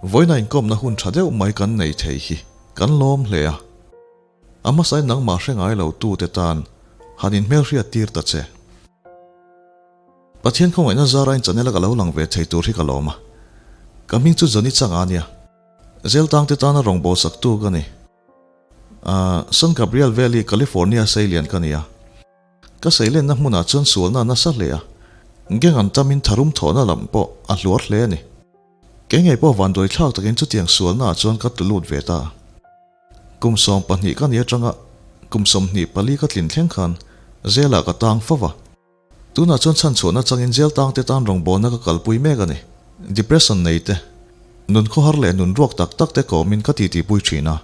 Vawiina inkawmna hun tha deuh mai kan nei thei hi kan lawm hle a. A hmasain nangmah hre ngai lo tute tan han inhmelhriat tir ta che. Pathian khawngaihna zara in channel a ka lo lang ve thei tur hi ka lawm a. Ka hming chu Johnny Changa a nia. Zeltangte tana rawngbâwl saktu ka ni. Ahh, San Gabriel Valley, California seilian ka ni a. Ka seilenna hmunah chuan sualna a nasa hle a. Gang an tamin tharum thawhna lam pawh a hluar hle a ni. Kei ngei pawh vanduai thlak takin chutiang sualnaah chuan ka tlu lut ve ta. Kum 12 ka ni atanga kum 24 ka tlin thleng khan zelah ka tang fo va. Tunah chuan chhanchhuahna changin jail tangte tan rawngbawlna ka kalpui mek a ni. Depression nei te, nun khawhar leh nun ruak tak tak te kawmin ka titipui thin a.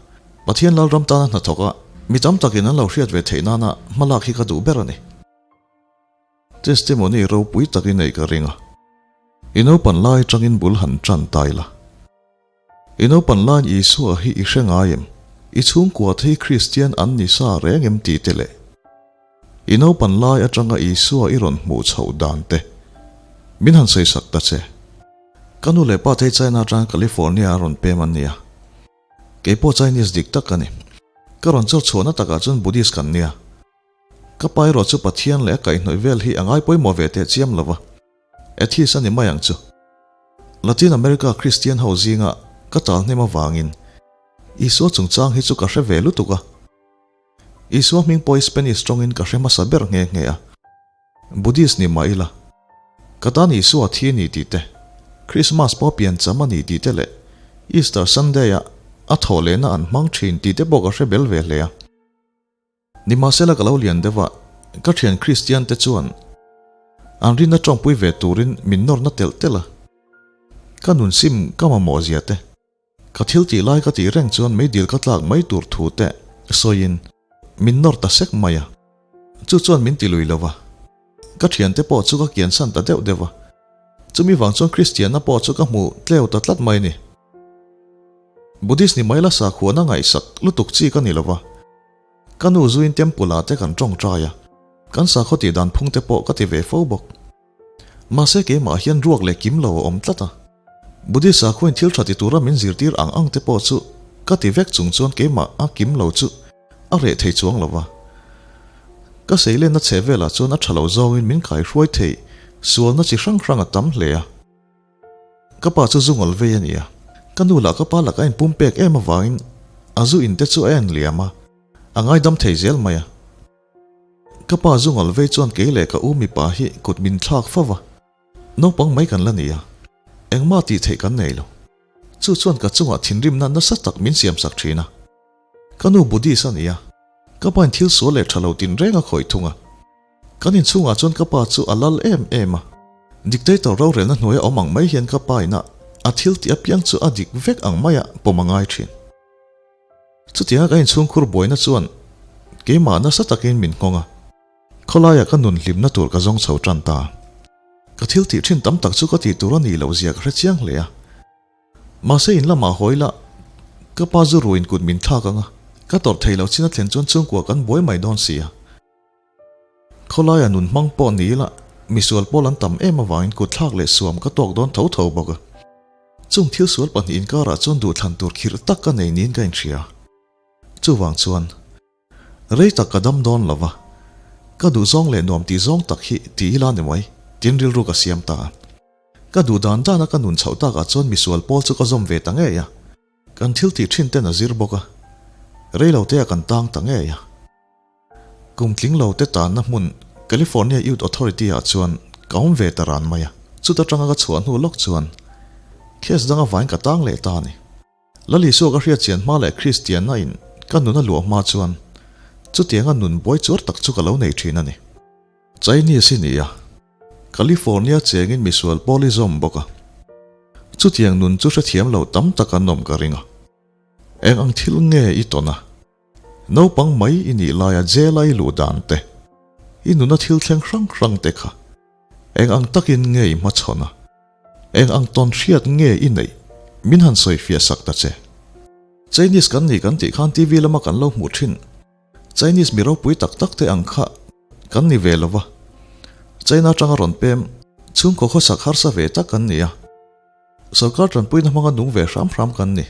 Pathian Lalram tana hnathawk a, mi tam takin an lo hriat ve theih nana hmalak hi ka duh ber a ni. Testimony ropui tak i neih ka ring a. I naupan lai atangin bul han tan ta ila. I naupan laiin Isua hi i hre ngai em? I chhungkua te hi Kristian an ni sa reng em tih te leh i naupan lai atanga Isua i rawn hmuh chhoh dan te min han sawi sak ta che. Ka nu leh pa te hi China atanga California a rawn pem an ni a. Kei pawh Chinese dik tak ka ni. Ka rawn chawr chhuahna takah chuan Buddhist kan nia. Ka pa erawh chu Pathian leh a kaihhnawih vel hi a ngai pawimawh ve teh chiam lo va. Atheist a ni mai ang chu. Latin America Kristian ho zinga ka tal hnem avangin Isua chungchang hi chu ka hre ve lutuk a. Isua hming pawh hi Spanish tawngin ka hre hmasa ber nghe nghe a. Buddhist ni mah ila, ka tan Isua thi a ni tih te, Christmas pawh pian cham a ni tih te leh Easter Sunday-a a thawh lehna an hmang thin tih te pawh ka hre bel ve hle a. Nimahsela ka lo lian deuh a, ka thian Kristian te chuan an rinna tawngpui ve turin min nawrna telh telh a. Ka nun sim ka mamawh zia te, ka thil tih lai ka tih reng chuan meidil ka tlak mai tur thu te sawiin min nawr ta sek mai a. Chu chuan min ti lui lo va, ka thiante pawh chu ka kiansan ta deuh deuh a. Chumi vang chuan Kristianna pawh chu ka hmu tleu ta tlat mai a ni. Buddhist ni mai la sakhuana ngaihsak lutuk chi ka ni lo va. Ka nu zuin temple ah te kan tawngtai a, kan sakhaw tih dan phung te pawh ka ti ve fo bawk. Mahse keimah hian ruak leh kim lo a awm tlat a. Buddhist sakhuain thil tha ti tura min zirtir ang ang te pawh chu ka ti vek chung chuan keimah a kim lo chu a reh thei chuang lo va. Ka seilenna chhe velah chuan a tha lo zawngin min kaihruai thei sualna chi hrang hrang a tam hle a. Ka pa chu zu ngawl vei a ni a, ka nu lah ka pa lakah a inpum pek em avangin a zu in te chu a en liam a, a ngaidam thei zel mai a. Ka pa zu ngawl vei chuan kei leh ka u mipa hi kut min thlak fo va, naupang mai kan la ni a, engmah tih theih kan nei lo. Chu chuan ka chungah thinrimna nasa tak min siamsak thin a. Ka nu Buddhist a ni a, ka pain thil sual leh tha lo tinreng a khawih thung a. Kan inchhungah chuan ka pa chu a lal em em a, dictator rorelna hnuaia awm ang mai hian ka pa ina a thil tih apiang chu a dik vek ang maia pawm a ngai thin. Chutianga kan inchhungkhur buaina chuan keimah nasa takin min nghawng a, khawlaiah ka nun hlimna tur ka zawng chho tan ta. Ka thil tih thin tam tak chu ka tih tur a nih loh zia ka hre chiang hle a. Mahse in lamah hawi la, ka pa zu ruin kut min thlak ang a, ka tawrh theih loh chin a thlen chuan chhungkua kan buai mai dawn si a. Khawlaia nun hmang pawh ni ila, misual pawl an tam em avangin kut thlak leh suam ka tawk dawn tho tho bawk a. Chung thil sual pahnih inkarah chuan duhthlan tur khirh tak ka nei niin ka inhria. Chuvang chuan, rei tak ka dam dawn lo va, ka duh zawng leh nuam tih zawng tak hi ti ila ni mai, tin rilru ka siam ta a. Ka duh dan dana ka nun chhoh takah chuan misual pawl chu ka zawm ve ta ngei a. Kan thil tih thin ten a zir bawk a, rei lo te ah kan tang ta ngei a. Kum tling lo te tanna hmun California Youth Authority ah chuan ka awm ve ta ran mai a, chuta tanga ka chhuah hnu lawk chuan case danga vain ka tang leh ta a ni. Lal Isua ka hriat chian hma leh Kristianna in ka nun a luah hma chuan chutianga nun buai chuar tak chu ka lo nei thin a ni. Chinese i ni a, California chengin misual pawl i zawm bawk a, chutiang nun chu hrethiam lo tam tak an awm ka ring a. Eng ang thil nge i tawn a? Naupang mai i nih laia jail-a i luh dan te, i nuna thil thleng hrang hrang te kha eng ang takin nge i hmachhawn a? Eng ang tawn hriat nge i neih? Min han sawi fiah sak ta che. Chinese kan ni kan tih khan TV lama kan lo hmuh thin. Chinese mi ropui tak tak te ang kha kan ni ve lo va. China atanga rawn pem chhungkaw khawsak harsa ve tak kan ni a. Sorkar tanpuina hmanga nung ve hram hram kan ni.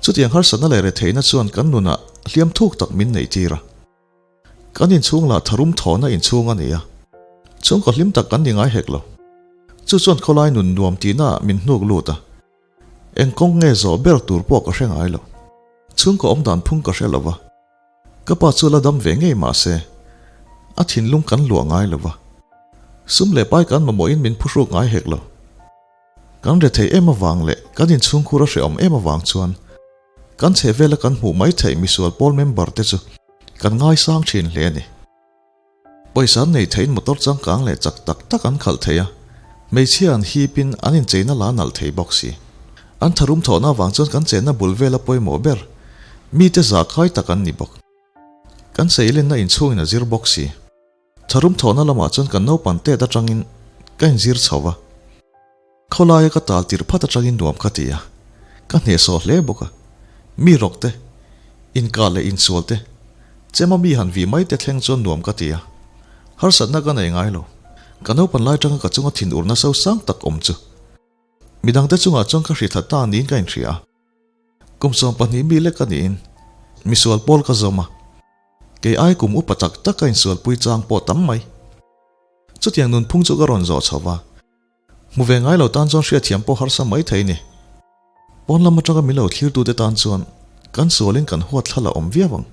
Chutiang harsatna leh retheihna chuan kan nunah hliam thuk tak min neih tir a. Kan inchhung lah tharum thawhna inchhung a ni a. Chhungkaw hlim tak kan ni ngai hek lo. Chu chuan khawlai nun nuam tihnaah min hnuk lut a. Eng kawng nge zawh ber tur pawh ka hre ngai lo. Chhungkaw awm dan phung ka hre lo va. Ka pa chu la dam ve ngei mah se, a thinlung kan luah ngai lo va. Sum leh pai kan mamawhin min phuhruk ngai hek lo. Kan rethei em avang leh kan inchhungkhur a hrehawm em avang chuan kan chhehvela kan hmuh mai theih misual pawl member te chu kan ngaisang thin hle a ni. Pawisa an nei theiin motor changkang leh chak tak tak an khalh thei a, hmeichhia an hipin an incheina la nalh thei bawk si. An tharum thawhna avang chuan kan chenna bul vela pawimawh ber, mite zahkai tak an ni bawk. Kan seilenna inchhungin a zir bawk si. Tharum thawhna lamah chuan kan naupan tet atangin ka inzir chho va. Khawlaia ka tal tirh phat atangin nuam ka ti a, ka hnehsawh hle bawk a. Mi rawk te, inkah leh insual te, chema mi han vih mai te thleng chuan nuam ka ti a. Harsatna ka nei ngai lo. Ka naupan lai atanga ka chunga thinurna sosang tak awm chu. Midangte chungah chuan ka hrithat ta niin ka inhria a. Kum 12 mi lek a niin misual pawl ka zawm a. Kei ai kum upa tak tak ka insualpui chang pawh tam mai. Chutiang nunphung chu ka rawn zawh chho va. Hmu ve ngai lo tan chuan hriatthiam pawh harsa mai thei ni. Pawn lam atanga min lo thlirtute tan chuan kan sualin kan huat thla la awm viau ang.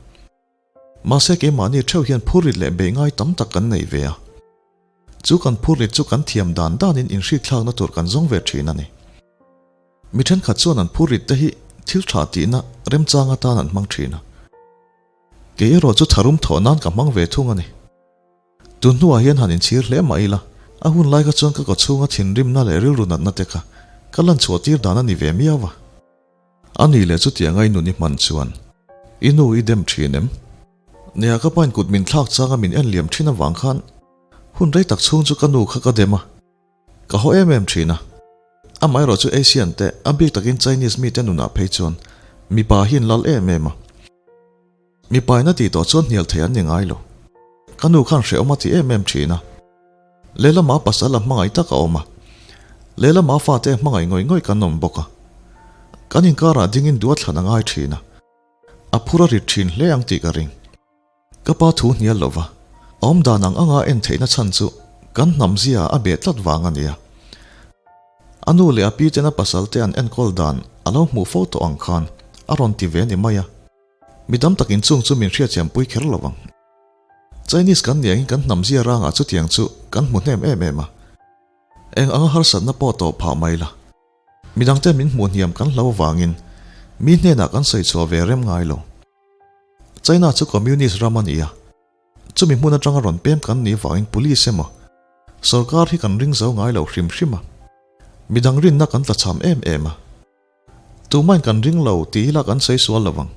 Mahse keimahni theuh hian phurrit leh beih ngai tam tak kan nei ve a. Chu kan phurrit chu kan thiam dan danin inhrikthlakna tur kan zawng ve thin a ni. Mi thenkhat chuan an phurrit te hi thil tha tihna remchang atan an hmang thin a. Kei erawh chu tharum thawh nan ka hmang ve thung a ni. Tun hnuah hian han inchhir hle mah ila, a hun lai kha chuan ka kawchhunga thinrimna leh rilru natna te kha ka lan chhuah tir dan a ni ve miau a. A ni leh chutianga i nun i hman chuan i nu i dem thin em? Nia ka pain kut min thlak changa min en liam thin avang khan hun rei tak chhung chu ka nu kha ka dem a, ka haw em em thin a. Amaherawh chu Asian te, a bik takin Chinese mite nunah phei chuan mipa hi an lal em em a. Mipa in a tih tawh chuan hnial thei an ni ngai lo. Ka nu khan hrehawm a ti em em thin a. Lehlamah pasal a hmangaih tak a awm a. Lehlamah fate a hmangaih ngawih ngawih kan awm bawk a. Kan inkarah dingin duh a thlan a ngai thin a. A phur a rit thin hle ang tih ka ring. Ka pa thu hnial lo va, a awm dan ang anga en theihna chhan chu kan hnam zia a beh tlat vang a nia. A nu leh a pi ten a pasal te an enkawl dan a lo hmuh fo tawh ang khan a rawn ti ve ni mai a. Mi tam takin chung chu min hriathiampui kher lo ang. Chinese kan ni angin kan hnam zia rangah chutiang chu kan hmu hnem em em a. Eng anga harsatna pawh tawh phah mai la. Midangte min hmuh hniam kan hlo avangin mi hnenah kan sawi chhuah ve rem ngai lo. China chu Communist ram a ni a, chumi hmun atanga rawn pem kan nih vangin police emaw sorkar hi kan ring zo ngai lo hrim hrim a, midang rinna kan tlachham em em a. Tumain kan ring lo tih ila kan sawi sual lo vang.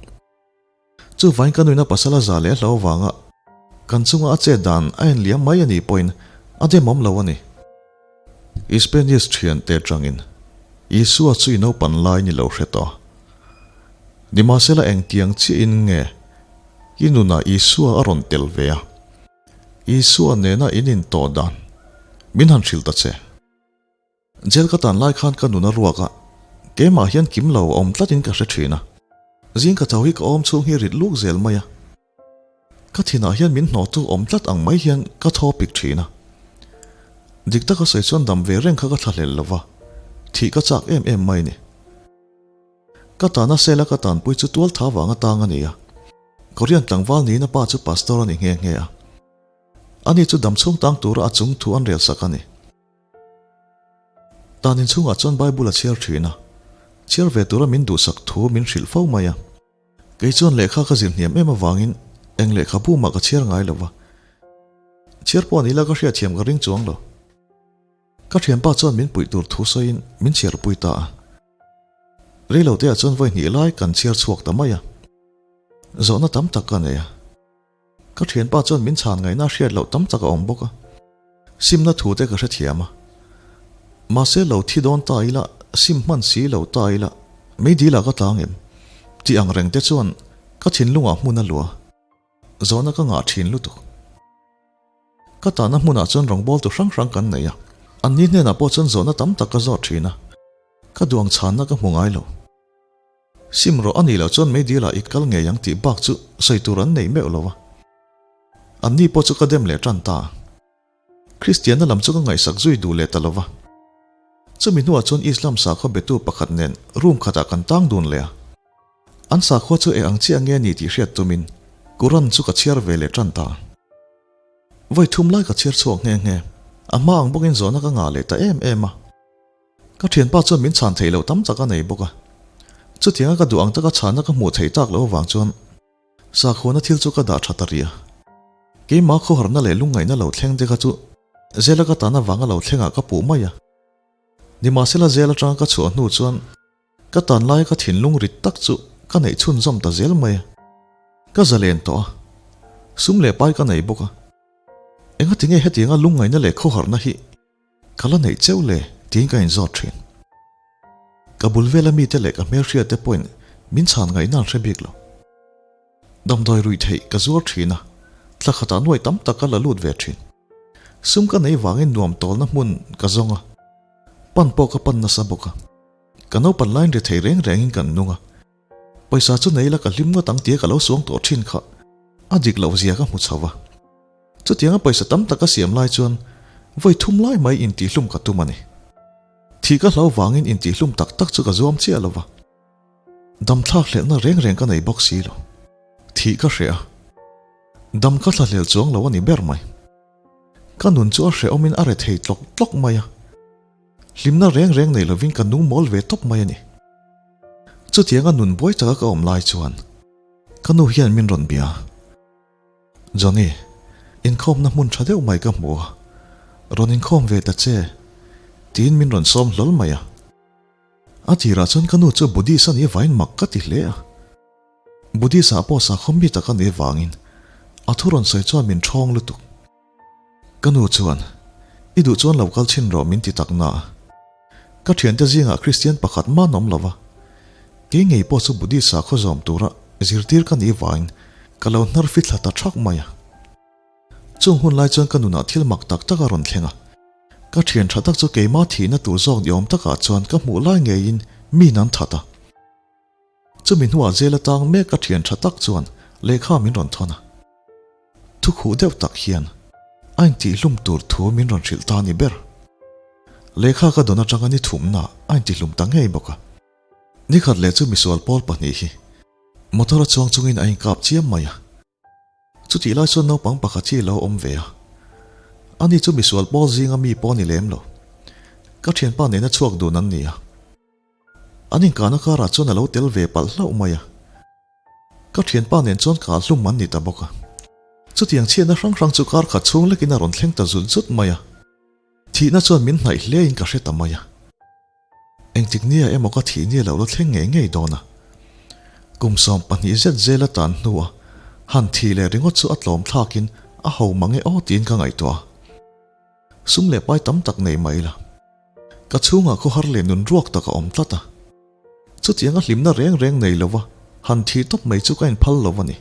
Chuvain ka nuina pasal a za leh a hlo avanga kan chunga a chet dan a en liam mai a nih pawhin a demawm lo a ni. Spanish thiante atangin Isua chu i naupan lai ni lo hre tawh. Nimahsela engtiang chiahin nge i nunah Isua a rawn tel ve a? Isua nena in intawh dan min han hrilh ta che. Jail ka tan lai khan ka nun a ruak a, keimah hian kim lo a awm tlatin ka hre thin a. Zing ka tho hi ka awm chhung hi rit luk zel mai a. Ka thinah hian min hnawhtu awm tlat ang mai hian ka thaw pik thin a. Dik taka sawi chuan dam ve reng kha ka thlahlel lo va, thih ka chak em em mai a ni. Ka tana sela ka tanpui chu tual tha vang atang a ni a. Korean tlangval niin a pa chu pastor a ni nghe nghe a. Ani chu dam chhung tang tura a chung thu an rel sak a ni. Tan inchhungah chuan Bible a chhiar thin a, chhiar ve tura min duhsak thu min hrilh fo mai a. Kei chuan lehkha ka zir hniam em avangin eng lehkhabu mah ka chhiar ngai lo va. Chhiar pawh ni la ka hriatthiam ka ring chuang lo. Ka thianpa chuan min puih tur thu sawiin min chhiarpui ta a. Reiloteah chuan vawi hnih lai kan chhiar chhuak ta mai a. Zawhna tam tak ka nei a. Ka thianpa chuan min chhan ngaihna hriat loh tam tak a awm bawk a, simna thu te ka hrethiam a. Mahse lo thi dawn ta ila, sim hman si lo ta ila, meidil ah ka tlang em? Tih ang reng te chuan ka thinlungah hmun a luah a, zawhna ka ngah thin lutuk. Ka tahna hmunah chuan rawngbawltu hrang hrang kan nei a, anni hnenah pawh chuan zawhna tam tak ka zawt thin a, ka duang chhanna ka hmu ngai lo. Sim rawh a nih loh chuan meidil ah i kal ngei ang tih bak chu sawi tur an nei meuh lo a, anni pawh chu ka dem leh tan ta a. Kristianna lam chu ka ngaihsak zui duh leh ta lo va. Chumi hnuah chuan Islam sakhaw betu pakhat nen room khatah kan tang dun leh a. An sakhua chu eng ang chiah nge ni tih hriat tumin Quran chu ka chhiar ve leh tan ta. Vawi thum lai ka chhiar chhuak nghe nghe. A hma ang bawkin zawhna ka ngah leh ta em em a. Ka thianpa chuan min chhan theih loh tam tak a nei bawk a. Chutianga ka duh ang taka chhanna ka hmuh theih tak loh avang chuan Sakhuana thil chu ka dah tha ta rih a. Keimah khawharna leh lungngaihna lo thleng te kha chu Zela ka tan avanga lo thlengah ka puh mai a. Nimahsela Zel atanga ka chhuah hnu chuan ka tan laia ka thinlung rit tak chu ka neih chhunzawm ta zel mai a. Ka zalen tawh a. Sum leh pai ka nei bawk a. Engatinge hetianga lungngaihna leh khawharna hi Ka la neih cheu le tiin ka inzawt thin. Ka bul vela mite leh ka hmelhriatte pawhin min chhan ngaihna an hre bik lo. Damdawi ruih theih ka zuar thin a, thla khatah nuai tam tak ka la lut ve thin. Sum ka nei vangin nuam tawlna hmun ka zawng a, pan pawh ka pan nasa bawk a. Ka naupan laiin ri thei reng rengin kan nung a, pawisa chu nei la ka hlim ngawt ang tia ka lo suang tawh thin kha a dik loh zia ka hmu chho va. Chutianga pawisa tam tak a siam lai chuan vawi thum lai mai intihhlum ka tum a ni. Thih ka hlau vangin intihhlum tak tak chu ka zuam chiah lo va. Dam thlak hlelhna reng reng ka nei bawk si lo. Thih ka hreh a. Dam ka thlahlel chuang lo a ni ber mai. Ka nun chu a hrehawmin a rethei tlawk tlawk mai a. Hlimna reng reng nei lovin ka nung mawl ve tawp mai a ni. Chutianga nun buai taka ka awm lai chuan ka nu hian min rawn bia a. Johnny, inkhawmna hmun tha deuh mai ka hmu a, rawn inkhawm ve ta che, tiin min rawn sawm hlawl mai a. A tirah chuan ka nu chu Buddhist a nih vain mak ka ti hle a. Buddhist ah pawh sakhaw mi tak a nih vangin a thu rawn sawi chuan min ṭhawng lutuk. Ka nu chuan, I duh chuan lo kal chhin rawh min ti tak na a. Ka thiante zingah Kristian pakhat man awm lo va, kei ngei pawh chu Buddhist sakhaw zawm tura zirtir ka nih vangin ka lo hnar fithla ta thak mai a. Chung hun lai chuan ka nunah thil mak tak tak a rawn thleng a. Ka thian tha tak chu keimah thihna tur zawk ni awm takah chuan ka hmuh lai ngeiin mi nan that a. Chumi hnuah zel atang mek ka thian tha tak chuan lehkha min rawn thawn a. Thu khuh deuh tak hian a intihlum tur thu min rawn hrilh ta a ni ber. Lehkha ka dawn atanga ni thumna a intihlum ta ngei bawk a. Nikhat leh chu misual pawl pahnih hi motor a chuang chungin a inkap chiam mai a. Chutih lai chuan naupang pakhat hi a lo awm ve a. Ani chu misual pawl zinga mi pawh a ni lem lo. Ka thianpa nena chhuak dun an ni a. An inkahna karah chuan a lo tel ve palh hlauh mai a. Ka thianpa nen chuan kah hlum an ni ta bawk a. Chutiang chhiatna hrang hrang chu kar khat chhung lekin a rawn thleng ta zut zut mai a. Thihna chuan min hnaih hlein ka hre ta mai a. Engtik nia emaw ka thih nia lo la thleng ngei ngei dawn a. Kum 12 zet zel a tan hnua han thih leh ringawt chu a tlawm thlakin a ho mang e aw tiin ka ngaihtuah a. Sum leh pai tam tak nei mai la. Ka chhungah khawhar leh nun ruak tak a awm tlat a. Chutianga hlimna reng reng nei lova han thih tawp mai chu ka inphal lo a ni.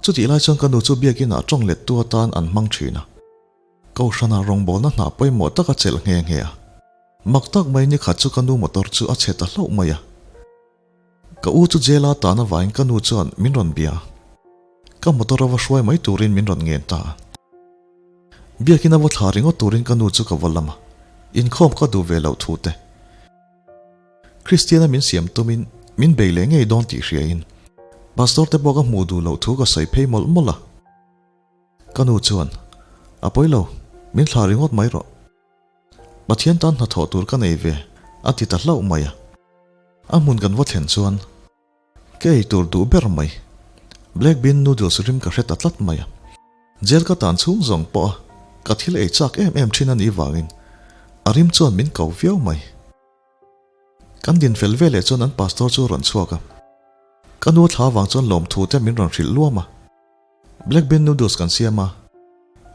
Chutih lai chuan ka nu chu biakinah tawng lettu atan an hmang thin a. Kohhranah rawngbawlna hna pawimawh tak a chelh nghe nghe a. Mak tak mai nikhat chu ka nu motor chu a chhe ta hlauh mai a. Ka u chu jail a tan avangin ka nu chuan min rawn bia a. Ka motor a va hruai mai turin min rawn ngen ta a. Biakin a va thla ringawt turin ka nu chu ka va lam a, inkhawm ka duh ve loh thu te. Kristiana min siam tumin min bei leh ngei dawn tih hriain Pastor te pawh ka hmuh duh loh thu ka sawi phei mawlh mawlh a. Ka nu chuan, A pawi lo, min thla ringawt mai rawh. Pathian tan hnathawh tur ka nei ve, a ti ta hlauh mai a. A hmun kan va thlen chuan ka ei tur duh ber mai, black bean noodles rim ka hre ta tlat mai a. Jail ka tan chhung zawng pawh a ka thil ei chak em em thin a nih vangin a rim chuan min ko viau mai. Kan din fel veleh chuan an pastor chu a rawn chhuak a. Ka nu thla vang chuan lawmthu te min rawn hrilh luam a. Black bean noodles kan siam a,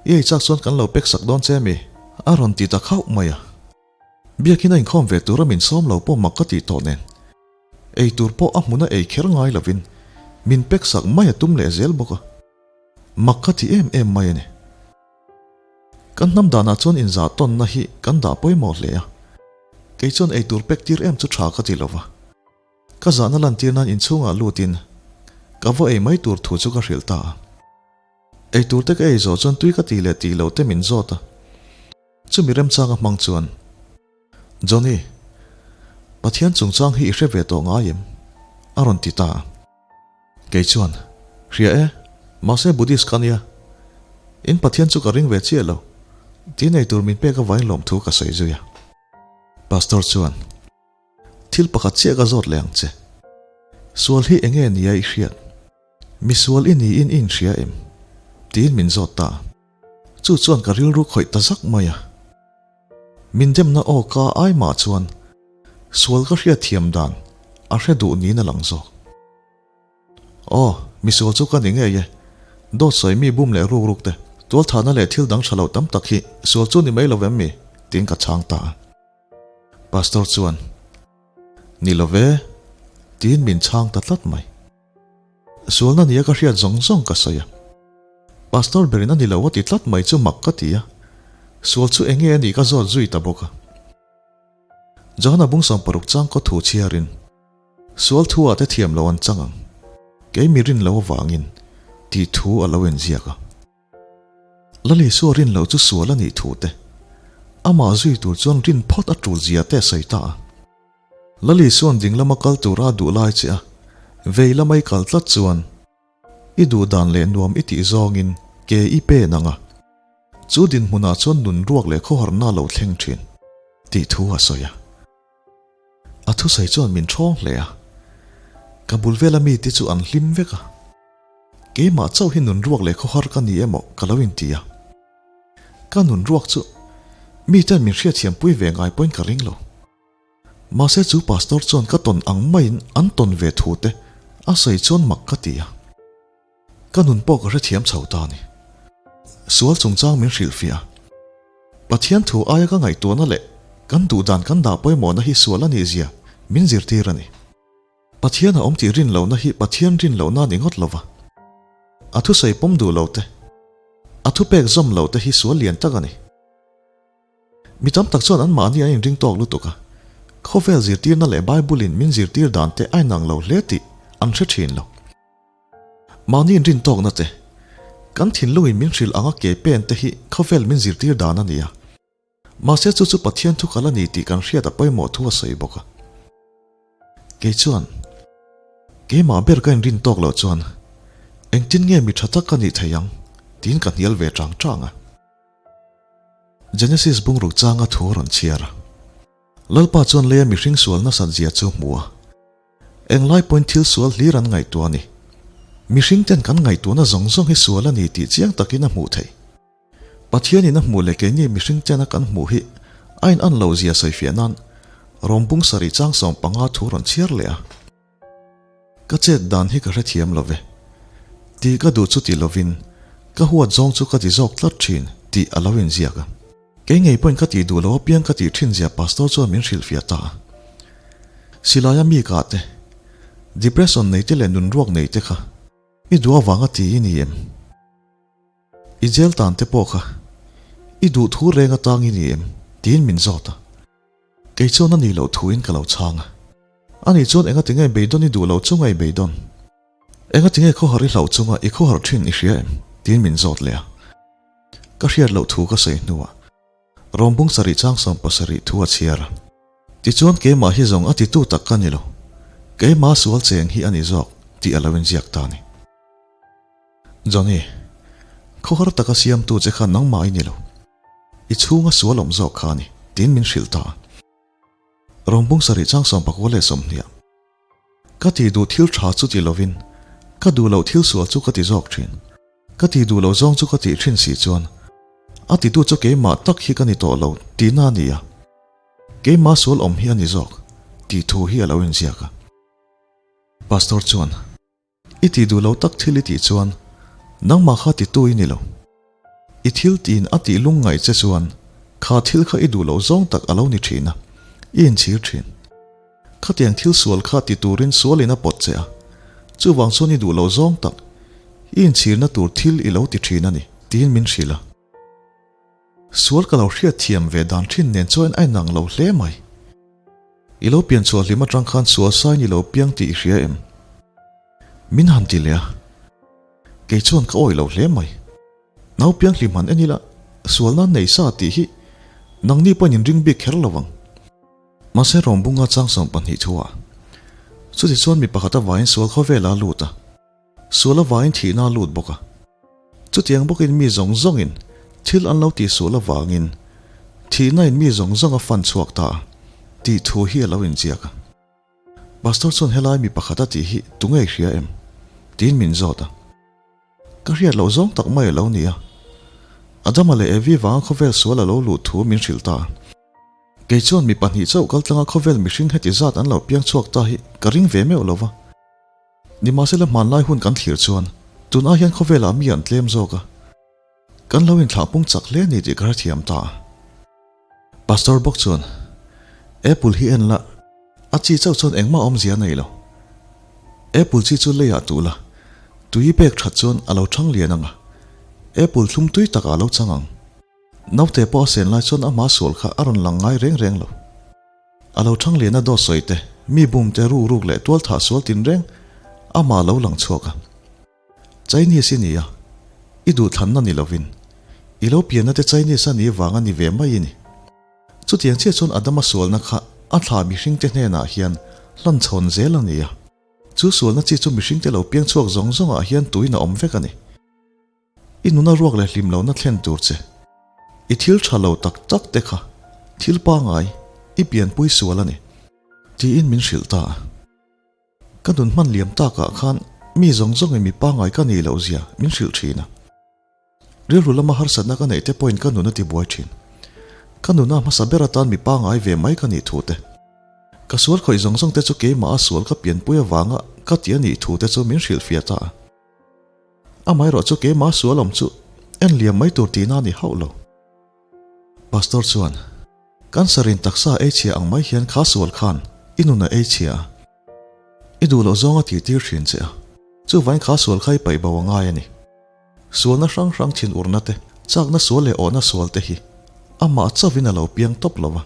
i ei chak chuan kan lo pack sak dawn che mi? A rawn ti ta khauh mai a. Biakin a inkhawm ve tura min sawm lo pawh mak ka tih tawh nen. Ei tur pawh a hmuna ei kher ngai lovin min pek sak mai a tum leh zel bawk a. Mak ka ti em em mai a ni. Kan hnam danah chuan inzah tawnna hi kan dah pawimawh hle a. Kei chuan ei tur pek tir em chu tha ka ti lova. Ka zahna lantir nan inchhungah lutin ka va ei mai tur thu chu ka hrilh ta a. Ei tur te ka ei zawh chuan tui ka tih leh tih loh te min zawt a. Chumi remchanga hmang chuan, Johnny, Pathian chungchang hi i hre ve tawh ngai em? a rawn ti ta a. Kei chuan, Hria e, mahse Buddhist ka nia. In Pathian chu ka ring ve chiah lo. Tih nei tur min pek avain lawmthu ka sawi zui a. Pastor chuan, Thil pakhat chiah ka zawt leh ang che. Sual hi enge nia i hriat? Misual i niin i inhria em? Tiin min zawt ta a. Chu chuan ka rilru khawih ta zak mai a. Min demna aw ka ai mah chuan sual ka hriat thiam dan a hre duh niin a lang zawk. Aw, misual chu ka ni ngei e. Dawt sawi mi bum leh ruk ruk te, tualthahna leh thil dang tha lo tam tak hi sual chu ni mai lo vem mi? Tiin ka chhang ta a. Pastor chuan, Ni lo ve, tiin min chhang ta tlat mai. Sualna nia ka hriat zawng zawng ka sawi a. Pastor berin a ni lo a ti tlat mai chu mak ka ti a. Sual chu enge a nih ka zawt zui ta bawk a. Johana bung 60 chang kaw thu chhiarin, Sual thu ah te thiam lo an chang ang, kei mi rin lo avangin tih thu a lo inziak a. Lal Isua rin loh chu sual a nih thu te, amah zui tur chuan rin phawt a tul zia te a sawi ta a. Lal Isua'n ding lama kal tura a duh lai che a, vei lama i kal tlat chuan i duh dan leh nuam i tih zawngin ke i pen ang a, chu dinhmunah chuan nun ruak leh khawharna a lo thleng thin tih thu a sawi a. A thusawi chuan min ṭhawng hle a, ka bul vela mite chu an hlim vek a. Keimah chauh hi nun ruak leh khawhar ka ni emaw ka lo inti a. Ka nun ruak chu miten min hriatthiampui ve ngai pawhin ka ring lo. Mahse chu pastor chuan ka tawn ang maiin an tawn ve thu te a sawi chuan mak ka ti a. Ka nun pawh ka hrethiam chho ta a ni. Sual chungchang min hrilhfiah a. Pathian thu aia ka ngaihtuahna leh kan duhdan kan dah pawimawhna hi sual a nih zia min zirtir a ni. Pathian a awm tih rin lohna hi Pathian rin lohna a ni ngawt lova. A thusawi pawm duh lo te, a thupek zawm lo te hi sual lian tak a ni. Mi tam tak chuan anmahni an inring tawk lutuk a, khawvel zirtirna leh Bible-in min zirtir dan te a inang lo hle tih an hre thin lo. Mahni inrin tawkna te, kan thinlungin min hrilh anga ke pen te hi khawvel min zirtir dan a ni a. Mahse chu chu Pathian thu kal a ni tih kan hriat a pawimawh thu a sawi bawk a. Kei chuan, Keimah ber ka inrin tawk loh chuan engtin nge mi tha tak ka nih thei ang? tiin ka hnial ve chang chang a. Genesis bungruk changa thu a rawn chhiar a. Lalpa chuan leia mihring sual nasat zia chu hmu a. Englai pawhin thil sual hlir an ngaihtuah a ni. Mihring ten kan ngaihtuahna zawng zawng hi sual a ni tih chiang takin a hmuh theih. Pathianin a hmuh leh keini mihring tena kan hmuh hi a in an lo zia sawifiah nan Rom bung sarih chang 15 thu rawn chhiar leh a. Ka chet dan hi ka hrethiam lo ve. Tih ka duh chu ti lovin ka huat zawng chu ka ti zawk tlat thin tih a lo inziak a. Kei ngei pawhin ka tih duh lo apiang ka tih thin zia pastor chuan min hrilhfiah ta a. Silaia mi kah te, depression nei te leh nun ruak nei te kha i duh avanga ti i ni em? I jail tan te pawh kha i duh thu reng atang i ni em? tiin min zawt a. Kei chuan a nih loh thuin ka lo chhang a. Ani chuan engati nge beidawn i duh loh chunga i beidawn? Engati nge khawhar i hlauh chunga i khawhar thin i hria em? tiin min zawt leh a. Ka hriat loh thu ka sawi hnuah Rawmbung sarih chang 70 thu a chhiar a. Tichuan keimah hi zawng a titu tak ka ni lo, keimah sual cheng hi a ni zawk tih a lo inziak ta a ni. Johnny, khawhar taka siamtu che kha nangmah i ni lo, i chhunga sual awm zawk kha a ni, tiin min hrilh ta a. Rawmbung sarih chang 19 leh 20. Ka tih duh thil tha chu ti lovin, ka duh loh thil sual chu ka ti zawk thin. Ka tih duh loh zawng chu ka tih thin si chuan, a titu chu keimah tak hi ka ni tawh lo tihna a ni a. Keimah sual awm hi a ni zawk tih thu hi a lo inziak a. Pastor chuan, I tih duh lo tak thil i tih chuan nangmah kha titu i ni lo. I thil tiin a tih lungngaih che chuan Kha thil kha i duh loh zawng tak a lo ni thin a, i inchhir thin. Khatiang thil sual kha ti turin sualin a pawt che a, chuvang chuan i duh loh zawng tak, i inchhirna tur thil i lo ti thin a ni, tiin min hrilh a. Sual ka lo hriatthiam ve dan thin nen chuan a inang lo hle mai. I lo pian chhuah hlim atang khan sual sain i lo piang tih i hria em? Min han ti leh a, kei chuan ka awih lo hle mai. Nau piang hlim han en ila, sual nan nei sa tih hi nangni pawhin in ring bik kher lo ang. Mahse rawngbunga chang 12 thuah chuti chuan mi pakhat avangin sual khawvela a lut a. Sual avangin thihna a lut bawk a. Chutiang bawkin mi zawng zawngin thil an lo tih sual avangin thihna in mi zawng zawng a fan chhuak ta a tih thu hi a lo inziak a. Pastor chuan helai mi pakhat a tih hi tunge i hria em? tiin min zawt a. Ka hriat loh zawng tak mai a lo ni a. Adama leh Evi vanga khawvel sual a lo luh thu min hrilh ta a. Kei chuan mi pahnih chauh kaltlanga khawvel mihring heti zat an lo piang chhuak ta hi ka ring ve meuh lo va. Nimahsela hmanlai hun kan thlir chuan tun ai hian khawvelah mi an tlem zawk a, kan lo inthlah pung chak hle a ni tih ka hrethiam ta a. Pastor bawk chuan, Apple hi en la, a chi chauh chuan engmah awmzia a nei lo. Apple chi chu leiah tuh la, tui pek that chuan a lo thang lian ang a, apple thlum tui takah a lo chang ang. Naute pawh a sen lai chuan amah sual kha a rawn lang ngai reng reng lo. A lo thang lian a dawt sawi te, mi bum te ruk ruk leh tual thah sual tin reng amah lo lang chhuak a. Chinese i ni a, i duhthlanna ni lovin, i lo pianna te Chinese a nih vang a ni ve mai i ni. Chutiang chiah chuan Adama sualna kha a thla mihringte hnenah hian hlan chhawn zel a ni a. Chu sualna chi chu mihringte lo piang chhuak zawng zawngah hian tuin a awm vek a ni. I nuna ruak leh hlim lohna thlen tur che. I thil tha lo tak tak te kha thil pangai i pianpui sual a ni, tiin min hrilh ta a. Ka nun hman liam takah khan mi zawng zawngin mi pangai ka nih loh zia min hrilh thin a. Rilru lama harsatna ka neih te pawhin ka nun a tibuai thin. Ka nuna hmasa ber atan mi pangai ve mai ka nih thu te. Ka sual khawih zawng zawng te chu keimah a sual ka pianpui avanga ka ti a nih thu te chu min hrilhfiah ta a. Amaherawh chu keimah sual awm chu en liam mai tur tihna a ni hauh lo. Pastor chuan, Cancer in taksa ei chhia ang mai hian kha sual khan i nun a ei chhia a, i duh loh zawng a tih tir thin che a, chuvain kha sual kha i paih bo a ngai a ni. Sualna hrang hrang thin urna te, chakna sual leh awhna sual te hi amah chauhin a lo piang tawp lo va.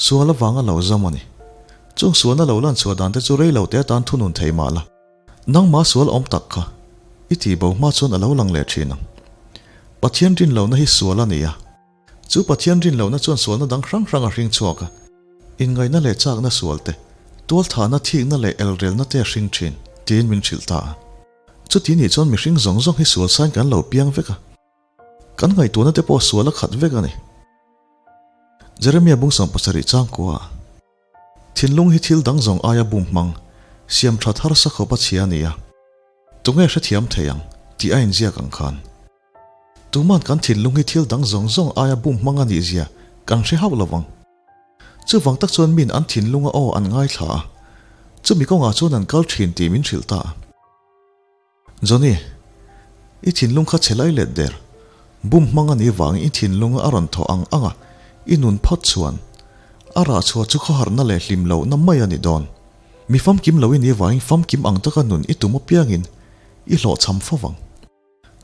Sual avanga lo zam a ni. Chung sualna lo lan chhuah dan te chu rei lo te atan thunun thei mah la. Nangmah sual awm tak kha i tih bo hma chuan a lo lang leh thin ang. Pathian rin lohna hi sual a ni a. Chu Pathian rin lohna chuan sualna dang hrang hrang a hring chhuak a. Inngaihna leh chakna sual te, tualthahna, thikna leh elrelna te a hring thin, tiin min hrilh ta a. Chuti nih chuan mihring zawng zawng hi sual sain kan lo piang vek a. Kan ngaihtuahna te pawh sual a khat vek a ni. Jeremia bung 70 changkua ah Thinlung hi thil dang zawng aia bum hmang, siam that harsa khawp a chhia a ni a, tunge hrethiam thei ang tih a inziak ang khan. Tuman kan thinlung hi thil dang zawng zawng aia bum hmang a nih zia kan hre hauh lo vang. Chuvang tak chuan min an thinlunga aw an ngaithla a, chumi kawngah chuan an kal thin tih min hrilh ta a. Johnny, i thinlung kha chhe lai let der. Bum hmang a nih vangin i thinlunga a rawn thawh ang ang a, i nun phawt chuan a rah chhuah chu khawharna leh hlim lohna mai a ni dawn. Mi famkim lo i nih vangin famkim ang taka nun i tum apiangin i hlawhchham fo vang.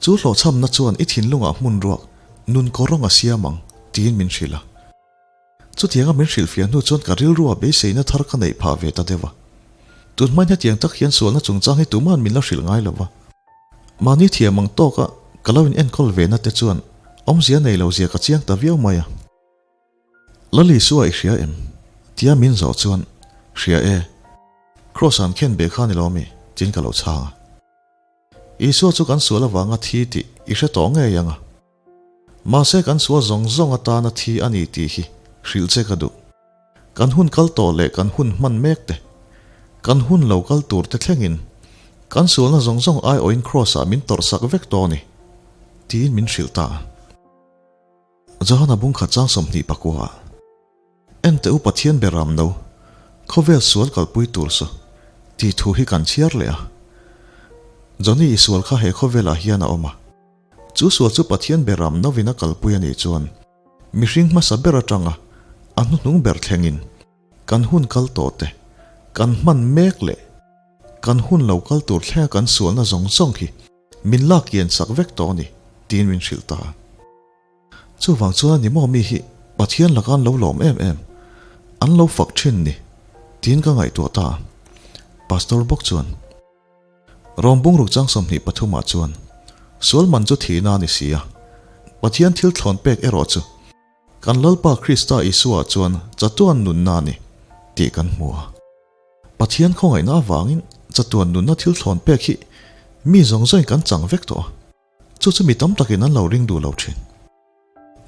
Chu hlawhchhamna chuan i thinlungah hmun ruak nun kawrawng a siam ang, tiin min hrilh a. Chutianga min hrilhfiah hnu chuan ka rilrua beiseina thar ka neih phah ve ta deuh a. Tun hmain hetiang tak hian sualna chungchang hi tuma'n min la hrilh ngai lo va. Mahni thiam ang tawka ka lo in enkawl ve na te chuan awmzia nei lo zia ka chiang ta viau mai a. Lal Isua i hria em? tia min zawh chuan, Hria e. Kraws an khen be kha ni lo mi? tiin ka lo chhang a. Isua chu kan sual avanga thi tih i hre tawh ngei ang a. Mahse kan sual zawng zawng atana thi a ni tih hi hrilh che ka duh. Kan hun kal tawh leh kan hun hman mek te, kan hun lo kal tur te thlengin kan sualna zawng zawng aiawhin Kraws-ah min tawrhsak vek tawh a ni, tiin min hrilh ta a. Johana bungkhat chang 29 ah. Enteh u Pathian beram no, khawvel sual kalpui tur chu tih thu hi kan chhiar leh a. Johnny i sual kha he khawvelah hian a awm a. Chu sual chu Pathian beram novin a kalpui a nih chuan Mihring hmasa ber atanga a hnuhnung ber thlengin kan hun kal tawh te, kan hman mek leh kan hun lo kal tur thlenga kan sualna zawng zawng hi min lak kian sak vek tawh a ni, tiin min hrilh ta a. Chuvang chuan a ni maw mi hi Pathian laka an lo lawm em em, an lo fak thin ni, tiin ka ngaihtuah ta a. Pastor bawk chuan. Rawng bungruk chang 23 ah chuan sual man chu thihna a ni si a, Pathian thil thlawn pek erawh chu kan Lalpa Krista Isua chuan chatuan nunna a ni tih kan hmu a. Pathian khawngaihna avangin chatuan nunna thil thlawn pek hi mi zawng zawngin kan chang vek tawh a, chu chu mi tam takin an lo ring duh lo thin.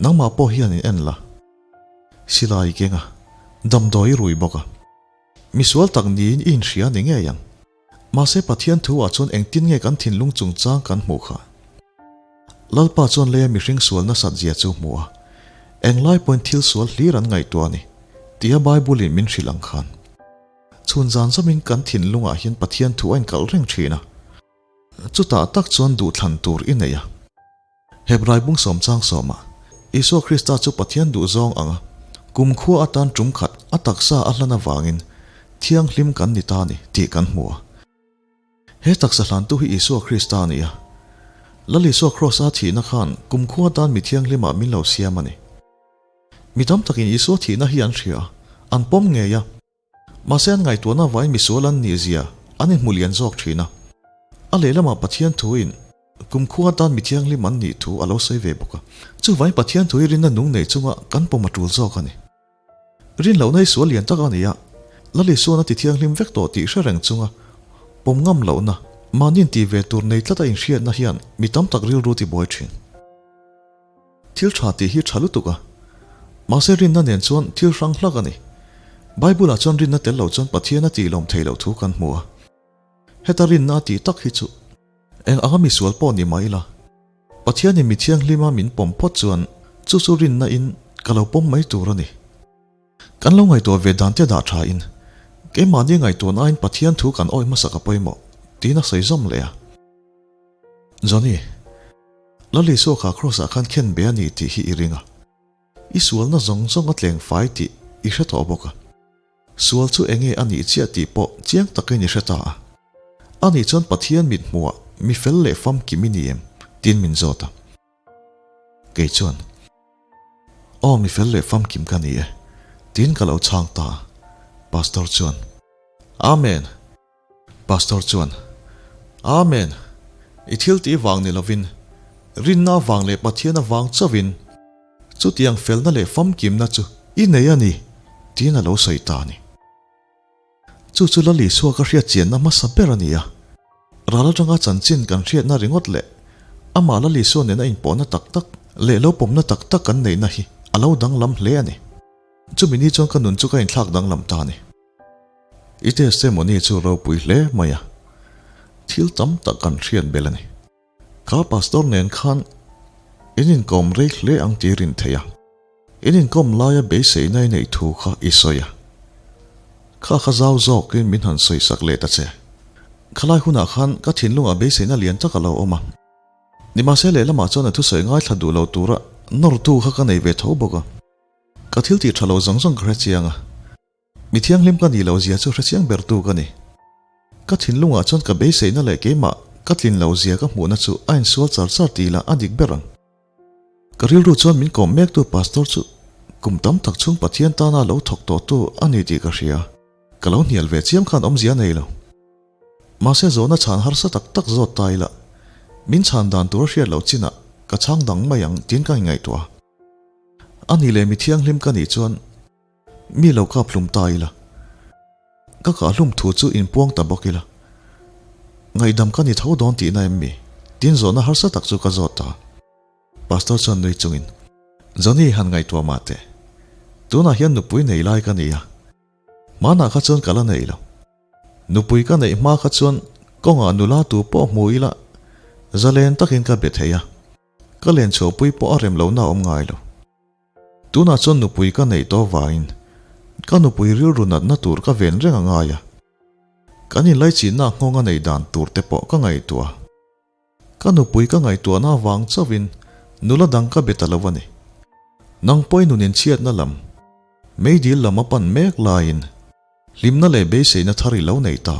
Nangmah pawh hian in en la, silai i keng a, damdawi i rui bawk a, misual tak niin i inhria a ni ngei ang. Mahse Pathian thu ah chuan engtin nge kan thinlung chungchang kan hmuh kha? Lalpa chuan leia mihring sual nasat zia chu hmu a, englai pawhin thil sual hlir an ngaihtuah a ni, tia Bible in min hrilh ang khan. Chhun zan zamin kan thinlungah hian Pathian thu a inkalh reng thin a, chutah tak chuan duhthlan tur i nei a. Hebrai bung sawm chang sawmah, Isua Krista chu Pathian duhzawng anga kumkhua atan tum khat a taksa a hlan avangin thianghlim kan ni ta a ni tih kan hmu a. He taksa hlantu hi Isua Krista a ni a. Lal Isua Kraws-a thihna khan kumkhua atan mi thianghlimah min lo siam a ni. Mi tam takin Isua thihna hi an hria a, an pawm ngei a. Mahse an ngaihtuahna vain misual an nih zia an inhmu lian zawk thin a. A lehlamah Pathian thuin kumkhua atan mi thianghlim an nih thu a lo sawi ve bawk a. Chuvain Pathian thu hi rinna nung nei chunga kan pawm a tul zawk a ni. Rin lohna hi sual lian tak a ni a, Lal Isuan a ti thianghlim vek tawh tih hre reng chunga pawm ngam lohna, mahni intih ve tur nei tlata inhriatna hian mi tam tak rilru tibuai thin. Thil tha tih hi tha lutuk a, mahse rinna nen chuan thil hrang hlak a ni. Bible-ah chuan rinna tel lo chuan Pathian a tih lawm thei loh thu kan hmu a. Heta rinna a tih tak hi chu eng anga misual pawh ni mah ila, Pathianin mi thianghlima min pawm phawt chuan chu chu rinna in ka lo pawm mai tur a ni. Kan lo ngaihtuah ve dan te dah tha in, keimahni ngaihtuahna aiin Pathian thu kan awih hmasak a pawimawh, tiin a sawi zawm leh a. Johnny, Lal Isua kha Kraws ah khan khen be a ni tih hi i ring a. I sualna zawng zawng a tleng fai tih i hre tawh bawk a. Sual chu enge a nih chiah tih pawh chiang takin i hre ta a. A nih chuan Pathian mit hmuhah mi fel leh famkim i ni em? tiin min zawt a. Kei chuan, Aw mi fel leh famkim ka ni e, tiin ka lo chhang ta a. Pastor chuan, Amen! Pastor chuan, Amen! I thil tih vang ni lovin, rinna avang leh Pathian avang chauhin chutiang felna leh famkimna chu i nei a ni, tiin a lo sawi ta a ni. Chu chu Lal Isua ka hriat chianna hmasa ber a ni a. Ral atanga chanchin kan hriatna ringawt leh amah Lal Isua nena inpawhna tak tak leh lo pawmna tak tak kan neihna hi a lo danglam hle a ni. Chumi ni chuan ka nun chu ka inthlak danglam ta a ni. I testimony chu ropui hle mai a, thil tam tak kan hriat belh a ni. Kha pastor nen khan in inkawm rei hle ang tih rin theih a, in inkawm laia beiseina i neih thu kha i sawi a. Kha kha zau zawkin min han sawisak leh ta che. Khalai hunah khan ka thinlungah beiseina lian tak a lo awm a. Nimahse lehlamah chuan a thusawi ngaithla duh lo tura nawrtu kha ka nei ve tho bawk a. Ka thil tih tha lo zawng zawng ka hre chiang a. Mi thianghlim ka nih loh zia chu hre chiang ber tu ka ni. Ka thinlungah chuan ka beiseina leh keimah ka tlin loh zia ka hmuhna chu a insual char char tih lah a dik ber ang. Ka rilru chuan min kawm mektu pastor chu kum tam tak chhung Pathian tana lo thawk tawhtu a ni tih ka hria. Ka lo hnial ve chiam khan awmzia a nei lo. Mahse zawhna chhan harsa tak tak zawt ta ila min chhan dan tur a hriat loh chinah ka chhang dang mai ang tiin ka inngaihtuah a. A nih leh mi thianghlim ka nih chuan Mi lo kap hlum ta ila. Ka kah hlum thu chu inpuang ta bawk ila. Ngaihdam ka ni tho dawn tihna em mi? Tin zawhna harsa tak chu ka zawt ta. Pastor chuan nui chungin, Johnny han ngaihtuah mah teh. Tunah hian nupui nei lai ka ni a. Hmanah kha chuan ka la nei lo. Nupui ka neih hma kha chuan kawngah nula tu pawh hmu ila zalen takin ka be thei a. Ka len chhuahpui pawh a rem lohna a awm ngai lo. Tunah chuan nupui ka neih tawh vangin ka nupui rilru natna tur ka ven reng a ngai a, kan inlaichinna nghawng a neih dan tur te pawh ka ngaihtuah a. Ka nupui ka ngaihtuahna avang chauhin nula dang ka be ta lo a ni. Nang pawh i nun inchhiatna lam, meidil lam a pan mek laiin hlimna leh beiseina thar i lo nei ta.